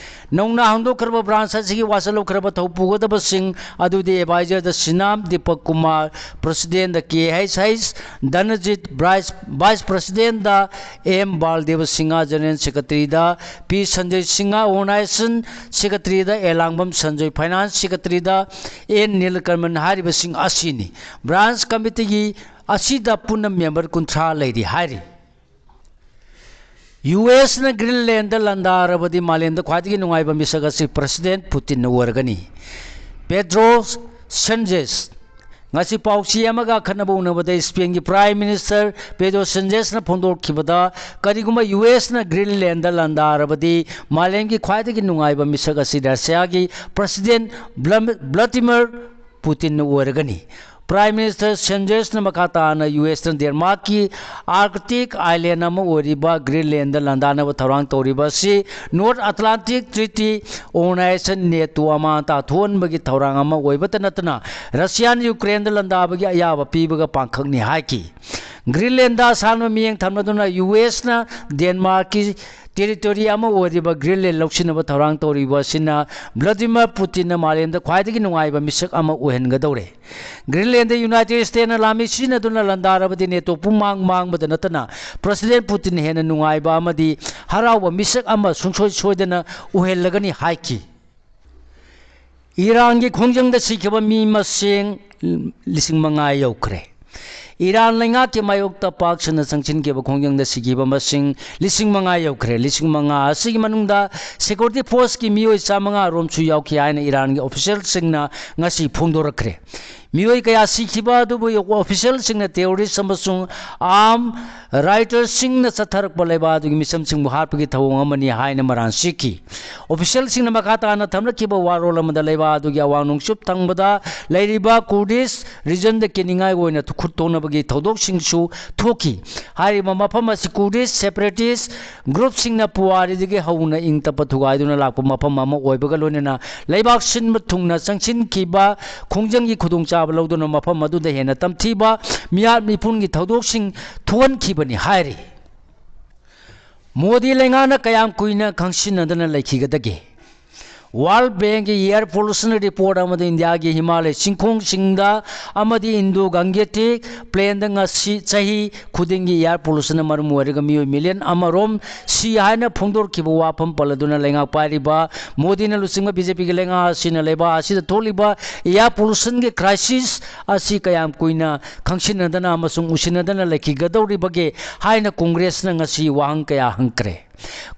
ꯅꯧꯅ ꯍꯥꯡꯗꯣꯛꯈ꯭ꯔꯕ branch ꯑꯁꯤꯒꯤ ꯋꯥꯁꯛ ꯂꯧꯈ꯭ꯔꯕ ꯊꯧ ꯄꯨꯒꯗꯕꯁꯤꯡ ꯑꯗꯨꯗꯤ advisor ꯗ ꯁꯤꯅꯥꯝ ꯗꯤꯄꯛ ꯀꯨꯃꯥꯔ, president ꯗ K H H Dhanajit, vice, vice president ꯗ M Baldev Singh, general secretary ꯗ P Sanjoy Singh, organization secretary ꯗ ꯑꯦꯂꯥꯡꯕꯝ ꯁꯟꯖꯣꯏ, finance secretary ꯗ ꯑꯦꯟ ꯅꯤꯂꯀꯔꯃꯟ ꯍꯥꯏꯔꯤꯕꯁꯤꯡ ꯑꯁꯤꯅꯤ꯫ Branch committee ꯒꯤ ꯑꯁꯤꯗ ꯄꯨꯟꯅ member ꯀꯨꯟꯊ꯭ꯔꯥ ꯂꯩꯔꯤ ꯍꯥꯏꯔꯤ꯫ ꯌꯨ ꯑꯦꯁꯅ ꯒ꯭ꯔꯤꯟꯂꯦꯟꯗ ꯂꯥꯟꯗꯥꯔꯕꯗꯤ ꯃꯥꯂꯦꯝꯗ ꯈ꯭ꯋꯥꯏꯗꯒꯤ ꯅꯨꯡꯉꯥꯏꯕ ꯃꯤꯁꯛ ꯑꯁꯤ President Putin ꯅ ꯑꯣꯏꯔꯒꯅꯤ꯫ ꯄꯦꯗ꯭ꯔꯣ ꯁꯦꯟꯖꯦꯁ꯫ ꯉꯁꯤ ꯄꯥꯎꯆꯦ ꯑꯃꯒ ꯑꯈꯟꯅꯕ ꯎꯅꯕꯗ ꯁ꯭ꯄꯦꯟꯒꯤ Prime Minister ꯄꯦꯗ꯭ꯔꯣ ꯁꯦꯟꯖꯦꯁꯅ ꯐꯣꯡꯗꯣꯛꯈꯤꯕꯗ, ꯀꯔꯤꯒꯨꯝꯕ ꯌꯨ ꯑꯦꯁꯅ ꯒ꯭ꯔꯤꯟꯂꯦꯟꯗ ꯂꯥꯟꯗꯥꯔꯕꯗꯤ ꯃꯥꯂꯦꯝꯒꯤ ꯈ꯭ꯋꯥꯏꯗꯒꯤ ꯅꯨꯡꯉꯥꯏꯕ ꯃꯤꯁꯛ ꯑꯁꯤ ꯔꯁꯤꯌꯥꯒꯤ President ꯕ꯭ꯂꯝ-, ꯚ꯭ꯂꯥꯗꯤꯃꯤꯔ ꯄꯨꯇꯤꯟꯅ ꯑꯣꯏꯔꯒꯅꯤ꯫ Prime Minister ꯁꯦꯟꯖꯦꯁꯅ ꯃꯈꯥ ꯇꯥꯅ ꯌꯨ ꯑꯦꯁꯅ ꯗꯦꯟꯃꯥꯔꯛꯀꯤ Arctic island ꯑꯃ ꯑꯣꯏꯔꯤꯕ ꯒ꯭ꯔꯤꯟꯂꯦꯟꯗ ꯂꯥꯟꯗꯥꯅꯕ ꯊꯧꯔꯥꯡ ꯇꯧꯔꯤꯕ ꯑꯁꯤ North Atlantic Treaty Organization, NATO, ꯑꯃꯥꯡ ꯑꯇꯥ ꯊꯣꯛꯍꯟꯕꯒꯤ ꯊꯧꯔꯥꯡ ꯑꯃ ꯑꯣꯏꯕꯇ ꯅꯠꯇꯅ ꯔꯁꯤꯌꯥꯅ ꯌꯨꯀ꯭ꯔꯦꯟꯗ ꯂꯥꯟꯗꯥꯕꯒꯤ ꯑꯌꯥꯕ ꯄꯤꯕꯒ ꯄꯥꯡꯈꯛꯅꯤ ꯍꯥꯏꯈꯤ꯫ ꯒ꯭ꯔꯤꯟꯂꯦꯟꯗ ꯑꯁꯥꯟꯕ ꯃꯤꯠꯌꯦꯡ ꯊꯝꯂꯗꯨꯅ ꯌꯨ ꯑꯦꯁꯅ ꯗꯦꯟꯃꯥꯔꯛꯀꯤ territory ꯑꯃ ꯑꯣꯏꯔꯤꯕ ꯒ꯭ꯔꯤꯟꯂꯦꯟ ꯂꯧꯁꯤꯟꯅꯕ ꯊꯧꯔꯥꯡ ꯇꯧꯔꯤꯕ ꯑꯁꯤꯅ ꯚ꯭ꯂꯥꯗꯤꯃꯤꯔ ꯄꯨꯇꯤꯟꯅ ꯃꯥꯂꯦꯝꯗ ꯈ꯭ꯋꯥꯏꯗꯒꯤ ꯅꯨꯡꯉꯥꯏꯕ ꯃꯤꯁꯛ ꯑꯃ ꯑꯣꯏꯍꯟꯒꯗꯧꯔꯦ꯫ ꯒ꯭ꯔꯤꯟꯂꯦꯟꯗ ꯌꯨꯅꯥꯏꯇꯦꯗ ꯁ꯭ꯇꯦꯠꯅ ꯂꯥꯟꯃꯤ ꯁꯤꯖꯤꯟꯅꯗꯨꯅ ꯂꯥꯟꯗꯥꯔꯕꯗꯤ ꯅꯦꯇꯣ ꯄꯨꯝꯃꯥꯡ ꯃꯥꯡꯕꯗ ꯅꯠꯇꯅ President Putin ꯍꯦꯟꯅ ꯅꯨꯡꯉꯥꯏꯕ ꯑꯃꯗꯤ ꯍꯔꯥꯎꯕ ꯃꯤꯁꯛ ꯑꯃ ꯁꯨꯡꯁꯣꯏ ꯁꯣꯏꯗꯅ ꯑꯣꯏꯍꯜꯂꯒꯅꯤ ꯍꯥꯏꯈꯤ꯫ ꯏꯔꯥꯟꯒꯤ ꯈꯣꯡꯖꯪꯗ ꯁꯤꯈꯤꯕ ꯃꯤ ꯃꯁꯤꯡ ꯂꯤꯁꯤꯡ ꯃꯉꯥ ꯌꯧꯈ꯭ꯔꯦ꯫ ꯏꯔꯥꯟ ꯂꯩꯉꯥꯛꯀꯤ ꯃꯥꯌꯣꯛꯇ ꯄꯥꯛ ꯁꯟꯅ ꯆꯪꯁꯤꯟꯈꯤꯕ ꯈꯣꯡꯖꯪꯗ ꯁꯤꯈꯤꯕ ꯃꯁꯤꯡ ꯂꯤꯁꯤꯡ ꯃꯉꯥ ꯌꯧꯈ꯭ꯔꯦ꯫ ꯂꯤꯁꯤꯡ ꯃꯉꯥ ꯑꯁꯤꯒꯤ ꯃꯅꯨꯡꯗ security force ꯀꯤ ꯃꯤꯑꯣꯏ ꯆꯥꯃꯉꯥ ꯔꯣꯝꯁꯨ ꯌꯥꯎꯈꯤ ꯍꯥꯏꯅ ꯏꯔꯥꯟꯒꯤ official ꯁꯤꯡꯅ ꯉꯁꯤ ꯐꯣꯡꯗꯣꯔꯛꯈ꯭ꯔꯦ꯫ ꯃꯤꯑꯣꯏ ꯀꯌꯥ ꯁꯤꯈꯤꯕ ꯑꯗꯨꯕꯨ official ꯁꯤꯡꯅ terrorist ꯑꯃꯁꯨꯡ arm ꯔꯥꯏꯇꯔꯁꯤꯡꯅ ꯆꯠꯊꯔꯛꯄ ꯂꯩꯕꯥꯛ ꯑꯗꯨꯒꯤ ꯃꯤꯆꯝꯁꯤꯡꯕꯨ ꯍꯥꯠꯄꯒꯤ ꯊꯧꯑꯣꯡ ꯑꯃꯅꯤ ꯍꯥꯏꯅ ꯃꯔꯥꯜ ꯁꯤꯈꯤ꯫ Official ꯁꯤꯡꯅ ꯃꯈꯥ ꯇꯥꯅ ꯊꯝꯂꯛꯈꯤꯕ ꯋꯥꯔꯣꯜ ꯑꯃꯗ ꯂꯩꯕꯥꯛ ꯑꯗꯨꯒꯤ ꯑꯋꯥꯡ ꯅꯣꯡꯆꯨꯞ ꯊꯪꯕꯗ ꯂꯩꯔꯤꯕ Kurdish region ꯗ ꯀꯤꯅꯤꯡꯉꯥꯏ ꯑꯣꯏꯅ ꯈꯨꯠ ꯊꯣꯛꯅꯕꯒꯤ ꯊꯧꯗꯣꯛꯁꯤꯡꯁꯨ ꯊꯣꯛꯈꯤ꯫ ꯍꯥꯏꯔꯤꯕ ꯃꯐꯝ ꯑꯁꯤ Kurdish separatist group ꯁꯤꯡꯅ ꯄꯨꯋꯥꯔꯤꯗꯒꯤ ꯍꯧꯅ ꯏꯪ ꯇꯞꯄ ꯊꯨꯒꯥꯏꯗꯨꯅ ꯂꯥꯛꯄ ꯃꯐꯝ ꯑꯃ ꯑꯣꯏꯕꯒ ꯂꯣꯏꯅꯅ ꯂꯩꯕꯥꯛ ꯁꯤꯟꯕ ꯊꯨꯡꯅ ꯆꯪꯁꯤꯟꯈꯤꯕ ꯈꯣꯡꯖꯪꯒꯤ ꯈꯨꯗꯣꯡꯆꯥꯕ ꯂꯧꯗꯨꯅ ꯃꯐꯝ ꯑꯗꯨꯗ ꯍꯦꯟꯅ ꯇꯝꯊꯤꯕ ꯃꯤꯍꯥꯠ ꯃꯤꯄꯨꯟꯒꯤ ꯊꯧꯗꯣꯛꯁꯤꯡ ꯊꯣꯛꯍꯟꯈꯤꯕꯅꯤ ꯍꯥꯏꯔꯤ꯫ ꯃꯣꯗꯤ ꯂꯩꯉꯥꯛꯅ ꯀꯌꯥꯝ ꯀꯨꯏꯅ ꯈꯪꯁꯤꯟꯅꯗꯅ ꯂꯩꯈꯤꯒꯗꯒꯦ? World Bankꯀꯤ air pollution report ꯑꯃꯗ ꯏꯟꯗꯤꯌꯥꯒꯤ ꯍꯤꯃꯥꯂꯌ ꯆꯤꯡꯈꯣꯡꯁꯤꯡꯗ ꯑꯃꯗꯤ Indo-Gangetic plainꯗ ꯉꯁꯤ ꯆꯍꯤ ꯈꯨꯗꯤꯡꯒꯤ air pollutionꯅ ꯃꯔꯝ ꯑꯣꯏꯔꯒ ꯃꯤꯑꯣꯏ million ꯑꯃꯔꯣꯝ ꯁꯤ ꯍꯥꯏꯅ ꯐꯣꯡꯗꯣꯔꯛꯈꯤꯕ ꯋꯥꯐꯝ ꯄꯜꯂꯗꯨꯅ ꯂꯩꯉꯥꯛ ꯄꯥꯏꯔꯤꯕ ꯃꯣꯗꯤꯅ ꯂꯨꯆꯤꯡꯕ BJPꯒꯤ ꯂꯩꯉꯥꯛ ꯑꯁꯤꯅ ꯂꯩꯕꯥꯛ ꯑꯁꯤꯗ ꯊꯣꯛꯂꯤꯕ air pollutionꯒꯤ crisis ꯑꯁꯤ ꯀꯌꯥꯝ ꯀꯨꯏꯅ ꯈꯪꯁꯤꯟꯅꯗꯅ ꯑꯃꯁꯨꯡ ꯎꯁꯤꯟꯅꯗꯅ ꯂꯩꯈꯤꯒꯗꯧꯔꯤꯕꯒꯦ ꯍꯥꯏꯅ ꯀꯣꯡꯒ꯭ꯔꯦꯁꯅ ꯉꯁꯤ ꯋꯥꯍꯪ ꯀꯌꯥ ꯍꯪꯈ꯭ꯔꯦ꯫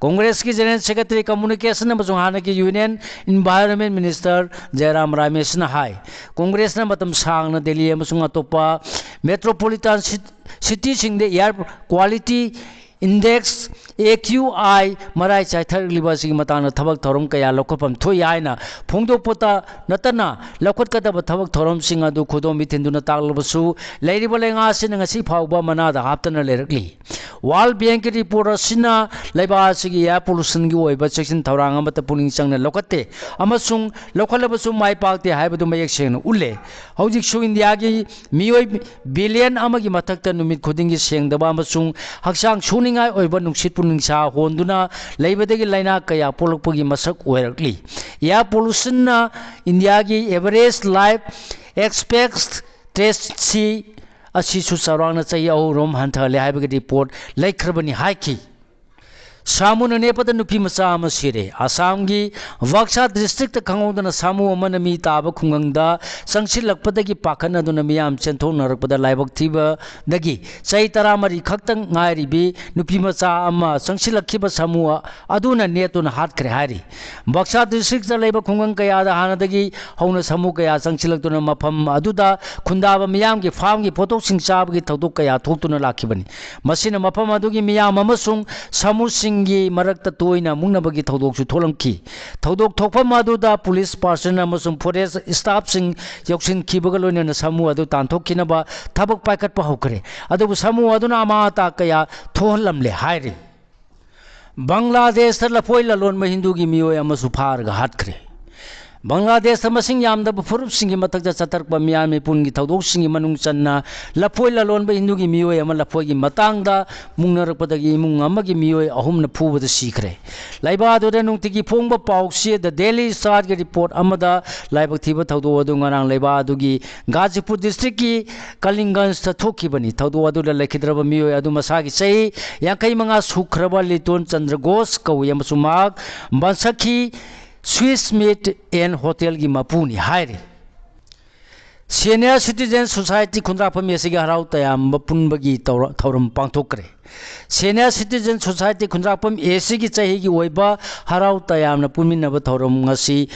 ꯀꯣꯡꯒ꯭ꯔꯦꯁꯀꯤ General Secretary Communication ꯑꯃꯁꯨꯡ ꯍꯥꯟꯅꯒꯤ Union Environment Minister ꯖꯌꯔꯥꯝ ꯔꯥꯃꯦꯁꯅ ꯍꯥꯏ, ꯀꯣꯡꯒ꯭ꯔꯦꯁꯅ ꯃꯇꯝ ꯁꯥꯡꯅ ꯗꯦꯜꯂꯤ ꯑꯃꯁꯨꯡ ꯑꯇꯣꯞꯄ metropolitan cit-, cityꯁꯤꯡꯗ air quality index, AQI, ꯃꯔꯥꯏ ꯆꯥꯏꯊꯔꯛꯂꯤꯕ ꯑꯁꯤꯒꯤ ꯃꯇꯥꯡꯗ ꯊꯕꯛ ꯊꯧꯔꯝ ꯀꯌꯥ ꯂꯧꯈꯠꯐꯝ ꯊꯣꯛꯏ ꯍꯥꯏꯅ ꯐꯣꯡꯗꯣꯛꯄꯇ ꯅꯠꯇꯅ, ꯂꯧꯈꯠꯀꯗꯕ ꯊꯕꯛ ꯊꯧꯔꯝꯁꯤꯡ ꯑꯗꯨ ꯈꯨꯗꯣꯝꯕꯤ ꯊꯤꯟꯗꯨꯅ ꯇꯥꯛꯂꯕꯁꯨ, ꯂꯩꯔꯤꯕ ꯂꯩꯉꯥꯛ ꯑꯁꯤꯅ ꯉꯁꯤ ꯐꯥꯎꯕ ꯃꯅꯥꯗ ꯍꯥꯞꯇꯅ ꯂꯩꯔꯛꯂꯤ꯫ World Bankꯀꯤ report ꯑꯁꯤꯅ ꯂꯩꯕꯥꯛ ꯑꯁꯤꯒꯤ air pollutionꯒꯤ ꯑꯣꯏꯕ ꯆꯦꯛꯁꯤꯟ ꯊꯧꯔꯥꯡ ꯑꯃꯠꯇ ꯄꯨꯛꯅꯤꯡ ꯆꯪꯅ ꯂꯧꯈꯠꯇꯦ ꯑꯃꯁꯨꯡ ꯂꯧꯈꯠꯂꯕꯁꯨ ꯃꯥꯏ ꯄꯥꯛꯇꯦ ꯍꯥꯏꯕꯗꯨ ꯃꯌꯦꯛ ꯁꯦꯡꯅ ꯎꯠꯂꯦ꯫ ꯍꯧꯖꯤꯛꯁꯨ ꯏꯟꯗꯤꯌꯥꯒꯤ ꯃꯤꯑꯣꯏ billion ꯑꯃꯒꯤ ꯃꯊꯛꯇ ꯅꯨꯃꯤꯠ ꯈꯨꯗꯤꯡꯒꯤ ꯁꯦꯡꯗꯕ ꯑꯃꯁꯨꯡ ꯍꯛꯆꯥꯡ ꯁꯣꯛꯅꯤꯡꯉꯥꯏ ꯑꯣꯏꯕ ꯅꯨꯡꯁꯤꯠꯄꯨ ꯅꯤꯡꯁꯥ ꯍꯣꯟꯗꯨꯅ ꯂꯩꯕꯗꯒꯤ ꯂꯥꯏꯅꯥ ꯀꯌꯥ ꯄꯣꯛꯂꯛꯄꯒꯤ ꯃꯁꯛ ꯑꯣꯏꯔꯛꯂꯤ꯫ Air pollutionꯅ ꯏꯟꯗꯤꯌꯥꯒꯤ average life expectancy ꯑꯁꯤꯁꯨ ꯆꯥꯎꯔꯥꯛꯅ ꯆꯍꯤ ꯑꯍꯨꯝꯔꯣꯝ ꯍꯟꯊꯍꯜꯂꯦ ꯍꯥꯏꯕꯒꯤ report ꯂꯩꯈ꯭ꯔꯕꯅꯤ ꯍꯥꯏꯈꯤ꯫ ꯁꯥꯃꯨꯅ ꯅꯦꯠꯄꯗ ꯅꯨꯄꯤ ꯃꯆꯥ ꯑꯃ ꯁꯤꯔꯦ꯫ ꯑꯁꯥꯝꯒꯤ ꯕꯛꯁꯥ districtꯇ ꯈꯪꯍꯧꯗꯅ ꯁꯥꯃꯨ ꯑꯃꯅ ꯃꯤ ꯇꯥꯕ ꯈꯨꯡꯒꯪꯗ ꯆꯪꯁꯤꯜꯂꯛꯄꯗꯒꯤ ꯄꯥꯈꯠꯅꯗꯨꯅ ꯃꯤꯌꯥꯝ ꯆꯦꯟꯊꯣꯛꯅꯔꯛꯄꯗ ꯂꯥꯏꯕꯛ ꯊꯤꯕꯗꯒꯤ ꯆꯍꯤ ꯇꯔꯥꯃꯔꯤ ꯈꯛꯇꯪ ꯉꯥꯏꯔꯤꯕꯤ ꯅꯨꯄꯤ ꯃꯆꯥ ꯑꯃ ꯆꯪꯁꯤꯜꯂꯛꯈꯤꯕ ꯁꯥꯃꯨ ꯑꯗꯨꯅ ꯅꯦꯠꯇꯨꯅ ꯍꯥꯠꯈ꯭ꯔꯦ ꯍꯥꯏꯔꯤ꯫ ꯕꯛꯁꯥ districtꯇ ꯂꯩꯕ ꯈꯨꯡꯒꯪ ꯀꯌꯥꯗ ꯍꯥꯟꯅꯗꯒꯤ ꯍꯧꯅ ꯁꯥꯃꯨ ꯀꯌꯥ ꯆꯪꯁꯤꯜꯂꯛꯇꯨꯅ ꯃꯐꯝ ꯑꯗꯨꯗ ꯈꯨꯟꯗꯥꯕ ꯃꯤꯌꯥꯝꯒꯤ farmꯒꯤ ꯄꯣꯠꯊꯣꯛꯁꯤꯡ ꯆꯥꯕꯒꯤ ꯊꯧꯗꯣꯛ ꯀꯌꯥ ꯊꯣꯛꯇꯨꯅ ꯂꯥꯛꯈꯤꯕꯅꯤ꯫ ꯃꯁꯤꯅ ꯃꯐꯝ ꯑꯗꯨꯒꯤ ꯃꯤꯌꯥꯝ ꯑꯃꯁꯨꯡ ꯁꯥꯃꯨꯁꯤꯡꯒꯤ ꯃꯔꯛꯇ ꯇꯣꯏꯅ ꯃꯨꯛꯅꯕꯒꯤ ꯊꯧꯗꯣꯛꯁꯨ ꯊꯣꯛꯂꯝꯈꯤ꯫ ꯊꯧꯗꯣꯛ ꯊꯣꯛꯐꯝ ꯑꯗꯨꯗ police personnel ꯑꯃꯁꯨꯡ forest staffꯁꯤꯡ ꯌꯧꯁꯤꯟꯈꯤꯕꯒ ꯂꯣꯏꯅꯅ ꯁꯥꯃꯨ ꯑꯗꯨ ꯇꯥꯟꯊꯣꯛꯈꯤꯅꯕ ꯊꯕꯛ ꯄꯥꯏꯈꯠꯄ ꯍꯧꯈ꯭ꯔꯦ꯫ ꯑꯗꯨꯕꯨ ꯁꯥꯃꯨ ꯑꯗꯨꯅ ꯑꯃꯥꯡ ꯑꯇꯥ ꯀꯌꯥ ꯊꯣꯛꯍꯜꯂꯝꯂꯦ ꯍꯥꯏꯔꯤ꯫ ꯕꯪꯒ꯭ꯂꯥꯗꯦꯁꯇ ꯂꯐꯣꯏ ꯂꯂꯣꯟꯕ ꯍꯤꯟꯗꯨꯒꯤ ꯃꯤꯑꯣꯏ ꯑꯃꯁꯨ ꯐꯥꯔꯒ ꯍꯥꯠꯈ꯭ꯔꯦ꯫ ꯕꯪꯒ꯭ꯂꯥꯗꯦꯁꯇ ꯃꯁꯤꯡ ꯌꯥꯝꯗꯕ ꯐꯨꯔꯨꯞꯁꯤꯡꯒꯤ ꯃꯊꯛꯇ ꯆꯠꯊꯔꯛꯄ ꯃꯤꯌꯥꯝ ꯃꯤꯄꯨꯟꯒꯤ ꯊꯧꯗꯣꯛꯁꯤꯡꯒꯤ ꯃꯅꯨꯡ ꯆꯟꯅ ꯂꯐꯣꯏ ꯂꯂꯣꯟꯕ ꯍꯤꯟꯗꯨꯒꯤ ꯃꯤꯑꯣꯏ ꯑꯃ ꯂꯐꯣꯏꯒꯤ ꯃꯇꯥꯡꯗ ꯃꯨꯛꯅꯔꯛꯄꯗꯒꯤ ꯏꯃꯨꯡ ꯑꯃꯒꯤ ꯃꯤꯑꯣꯏ ꯑꯍꯨꯝꯅ ꯐꯨꯕꯗ ꯁꯤꯈ꯭ꯔꯦ꯫ ꯂꯩꯕꯥꯛ ꯑꯗꯨꯗ ꯅꯨꯡꯇꯤꯒꯤ ꯐꯣꯡꯕ ꯄꯥꯎ ꯆꯦ The Daily Starꯒꯤ ꯔꯤꯄꯣꯔꯠ ꯑꯃꯗ ꯂꯥꯏꯕꯛ ꯊꯤꯕ ꯊꯧꯗꯣꯛ ꯑꯗꯨ ꯉꯔꯥꯡ ꯂꯩꯕꯥꯛ ꯑꯗꯨꯒꯤ ꯒꯥꯖꯤꯄꯨꯔ ꯗꯤꯁꯇ꯭ꯔꯤꯛꯀꯤ ꯀꯂꯤꯡꯒꯟꯖꯇ ꯊꯣꯛꯈꯤꯕꯅꯤ꯫ ꯊꯧꯗꯣꯛ ꯑꯗꯨꯗ ꯂꯩꯈꯤꯗ꯭ꯔꯕ ꯃꯤꯑꯣꯏ ꯑꯗꯨ ꯃꯁꯥꯒꯤ ꯆꯍꯤ ꯌꯥꯡꯈꯩ ꯃꯉꯥ ꯁꯨꯈ꯭ꯔꯕ ꯂꯤꯇꯣꯟ ꯆꯟꯗ꯭ꯔ ꯒꯣꯁ ꯀꯧꯏ ꯑꯃꯁꯨꯡ ꯃꯍꯥꯛ ꯕꯟꯁꯈꯤ Swiss Meat and Hotelꯒꯤ ꯃꯄꯨꯅꯤ ꯍꯥꯏꯔꯤ꯫ Senior Citizen Society ꯈꯨꯟꯗ꯭ꯔꯥꯛꯄꯝ ꯑꯦꯁꯤꯒꯤ ꯍꯔꯥꯎ ꯇꯌꯥꯝꯕ ꯄꯨꯟꯕꯒꯤ ꯇꯧꯔ-, ꯊꯧꯔꯝ ꯄꯥꯡꯊꯣꯛꯈ꯭ꯔꯦ꯫ Senior Citizen Society ꯈꯨꯟꯗ꯭ꯔꯥꯛꯄꯝ ꯑꯦꯁꯤꯒꯤ ꯆꯍꯤꯒꯤ ꯑꯣꯏꯕ ꯍꯔꯥꯎ ꯇꯌꯥꯝꯅ ꯄꯨꯟꯃꯤꯟꯅꯕ ꯊꯧꯔꯝ ꯉꯁꯤ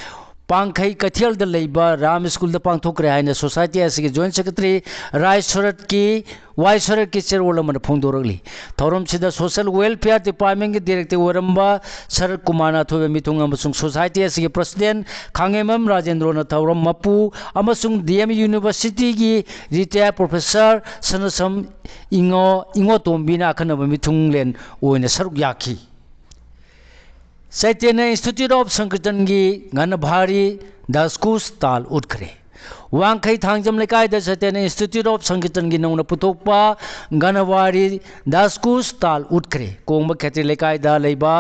ꯄꯥꯡꯈꯩ ꯀꯩꯊꯦꯜꯗ ꯂꯩꯕ ꯔꯥꯝ ꯁ꯭ꯀꯨꯜꯗ ꯄꯥꯡꯊꯣꯛꯈ꯭ꯔꯦ ꯍꯥꯏꯅ ꯁꯣꯁꯥꯏꯇꯤ ꯑꯁꯤꯒꯤ ꯖꯣꯏꯟꯠ ꯁꯦꯀ꯭ꯔꯦꯇꯔꯤ ꯔꯥꯏ ꯁꯔꯠꯀꯤ, ꯋꯥꯏ ꯁꯔꯠꯀꯤ ꯆꯦꯔꯣꯜ ꯑꯃꯅ ꯐꯣꯡꯗꯣꯔꯛꯂꯤ꯫ ꯊꯧꯔꯝꯁꯤꯗ ꯁꯣꯁꯤꯌꯦꯜ ꯋꯦꯜꯐꯤꯌꯔ ꯗꯤꯄꯥꯔꯠꯃꯦꯟꯒꯤ ꯗꯤꯔꯦꯛꯇꯔ ꯑꯣꯏꯔꯝꯕ ꯁꯔꯠ ꯀꯨꯃꯥꯔꯅ ꯑꯊꯣꯏꯕ ꯃꯤꯊꯨꯡ ꯑꯃꯁꯨꯡ ꯁꯣꯁꯥꯏꯇꯤ ꯑꯁꯤꯒꯤ ꯄ꯭ꯔꯁꯤꯗꯦꯟꯠ ꯈꯥꯉꯦꯝꯕꯝ ꯔꯥꯖꯦꯟꯗ꯭ꯔꯣꯅ ꯊꯧꯔꯝ ꯃꯄꯨ ꯑꯃꯁꯨꯡ ꯗꯤ ꯑꯦꯝ ꯌꯨꯅꯤꯚꯔꯁꯤꯇꯤꯒꯤ ꯔꯤꯇꯥꯌꯔ ꯄ꯭ꯔꯣꯐꯦꯁꯔ ꯁꯅꯥꯁꯝ ꯏꯉꯣ, ꯏꯉꯣꯇꯣꯝꯕꯤꯅ ꯑꯈꯟꯅꯕ ꯃꯤꯊꯨꯡꯂꯦꯟ ꯑꯣꯏꯅ ꯁꯔꯨꯛ ꯌꯥꯈꯤ꯫ ꯆꯩꯇꯟꯌ ꯏꯟꯁꯇꯤꯇ꯭ꯌꯨꯠ ꯑꯣꯐ ꯁꯪꯀꯤꯔꯇꯟꯒꯤ ꯒꯥꯟꯙꯥꯔꯤ ꯗꯥꯁ ꯀꯨꯁ ꯇꯥꯜ ꯎꯠꯈ꯭ꯔꯦ꯫ ꯋꯥꯡꯈꯩ ꯊꯥꯡꯖꯝ ꯂꯩꯀꯥꯏꯗ ꯆꯩꯇꯟꯌ ꯏꯟꯁꯇꯤꯇ꯭ꯌꯨꯠ ꯑꯣꯐ ꯁꯪꯀꯤꯔꯇꯟꯒꯤ ꯅꯧꯅ ꯄꯨꯊꯣꯛꯄ ꯒꯥꯟꯙꯥꯔꯤ ꯗꯥꯁ ꯀꯨꯁ ꯇꯥꯜ ꯎꯠꯈ꯭ꯔꯦ꯫ ꯀꯣꯡꯕ ꯈꯦꯇ꯭ꯔꯤ ꯂꯩꯀꯥꯏꯗ ꯂꯩꯕ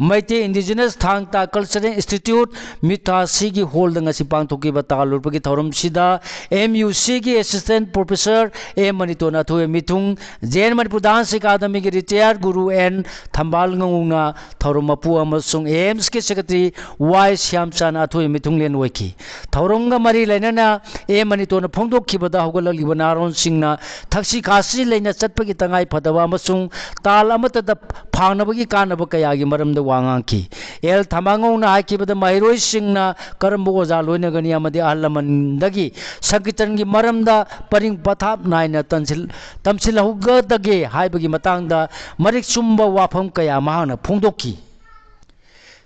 ꯃꯩꯇꯩ ꯏꯟꯗꯤꯖꯤꯅꯁ ꯊꯥꯡ ꯇꯥ ꯀꯜꯆꯔꯦꯜ ꯏꯟꯁꯇꯤꯇ꯭ꯌꯨꯠ ꯃꯤꯊꯥꯁꯤꯒꯤ ꯍꯣꯜꯗ ꯉꯁꯤ ꯄꯥꯡꯊꯣꯛꯈꯤꯕ ꯇꯥꯜ ꯎꯠꯄꯒꯤ ꯊꯧꯔꯝꯁꯤꯗ ꯑꯦꯝ ꯌꯨ ꯁꯤꯒꯤ ꯑꯦꯁꯤꯁꯇꯦꯟꯠ ꯄ꯭ꯔꯣꯐꯦꯁꯔ ꯑꯦ ꯃꯅꯤꯇꯣꯟ ꯑꯊꯣꯏꯕ ꯃꯤꯊꯨꯡ, ꯖꯦ ꯑꯦꯟ ꯃꯅꯤꯄꯨꯔ ꯗꯥꯟꯁ ꯑꯦꯀꯥꯗꯃꯤꯒꯤ ꯔꯤꯇꯥꯌꯔ ꯒꯨꯔꯨ ꯑꯦꯟ ꯊꯝꯕꯥꯜꯉꯧꯅ ꯊꯧꯔꯝ ꯃꯄꯨ ꯑꯃꯁꯨꯡ ꯑꯦꯝꯁꯀꯤ ꯁꯦꯀ꯭ꯔꯦꯇꯔꯤ ꯋꯥꯏ ꯁ꯭ꯌꯥꯝꯆꯥꯟ ꯑꯊꯣꯏ ꯃꯤꯊꯨꯡꯂꯦꯟ ꯑꯣꯏꯈꯤ꯫ ꯊꯧꯔꯝꯒ ꯃꯔꯤ ꯂꯩꯅꯅ ꯑꯦ ꯃꯅꯤꯇꯣꯟꯅ ꯐꯣꯡꯗꯣꯛꯈꯤꯕꯗ ꯍꯧꯒꯠꯂꯛꯂꯤꯕ ꯅꯍꯥꯔꯣꯟꯁꯤꯡꯅ ꯊꯛꯁꯤ ꯈꯥꯁꯤ ꯂꯩꯅ ꯆꯠꯄꯒꯤ ꯇꯉꯥꯏ ꯐꯗꯕ ꯑꯃꯁꯨꯡ ꯇꯥꯜ ꯑꯃꯠꯇꯗ ꯐꯥꯡꯅꯕꯒꯤ ꯀꯥꯟꯅꯕ ꯀꯌꯥꯒꯤ ꯃꯔꯝꯗ ꯋꯥ ꯉꯥꯡꯈꯤ꯫ ꯑꯦꯜ ꯊꯝꯕꯥꯜꯉꯧꯅ ꯍꯥꯏꯈꯤꯕꯗ ꯃꯍꯩꯔꯣꯏꯁꯤꯡꯅ ꯀꯔꯝꯕ ꯑꯣꯖꯥ ꯂꯣꯏꯅꯒꯅꯤ ꯑꯃꯗꯤ ꯑꯍꯜ ꯂꯃꯟꯗꯒꯤ ꯁꯪꯀꯤꯔꯇꯟꯒꯤ ꯃꯔꯝꯗ ꯄꯔꯤꯡ ꯄꯊꯥꯞ ꯅꯥꯏꯅ ꯇꯝꯁꯤꯜ-, ꯇꯝꯁꯤꯜꯍꯧꯒꯗꯒꯦ ꯍꯥꯏꯕꯒꯤ ꯃꯇꯥꯡꯗ ꯃꯔꯤꯛ ꯆꯨꯝꯕ ꯋꯥꯐꯝ ꯀꯌꯥ ꯃꯍꯥꯛꯅ ꯐꯣꯡꯗꯣꯛꯈꯤ꯫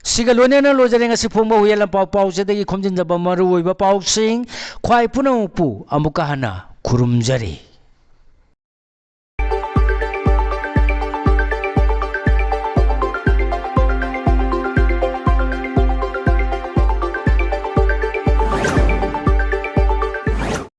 ꯁꯤꯒ ꯂꯣꯏꯅꯅ ꯂꯣꯏꯖꯔꯦ ꯉꯁꯤ ꯐꯣꯡꯕ ꯍꯨꯏꯌꯦꯟ ꯂꯥꯟꯄꯥꯎ ꯄꯥꯎꯆꯦꯗꯒꯤ ꯈꯣꯝꯖꯤꯟꯖꯕ ꯃꯔꯨꯑꯣꯏꯕ ꯄꯥꯎꯁꯤꯡ꯫ ꯈ꯭ꯋꯥꯏ ꯄꯨꯝꯅꯃꯛꯄꯨ ꯑꯃꯨꯛꯀ ꯍꯟꯅ ꯈꯨꯔꯨꯝꯖꯔꯤ꯫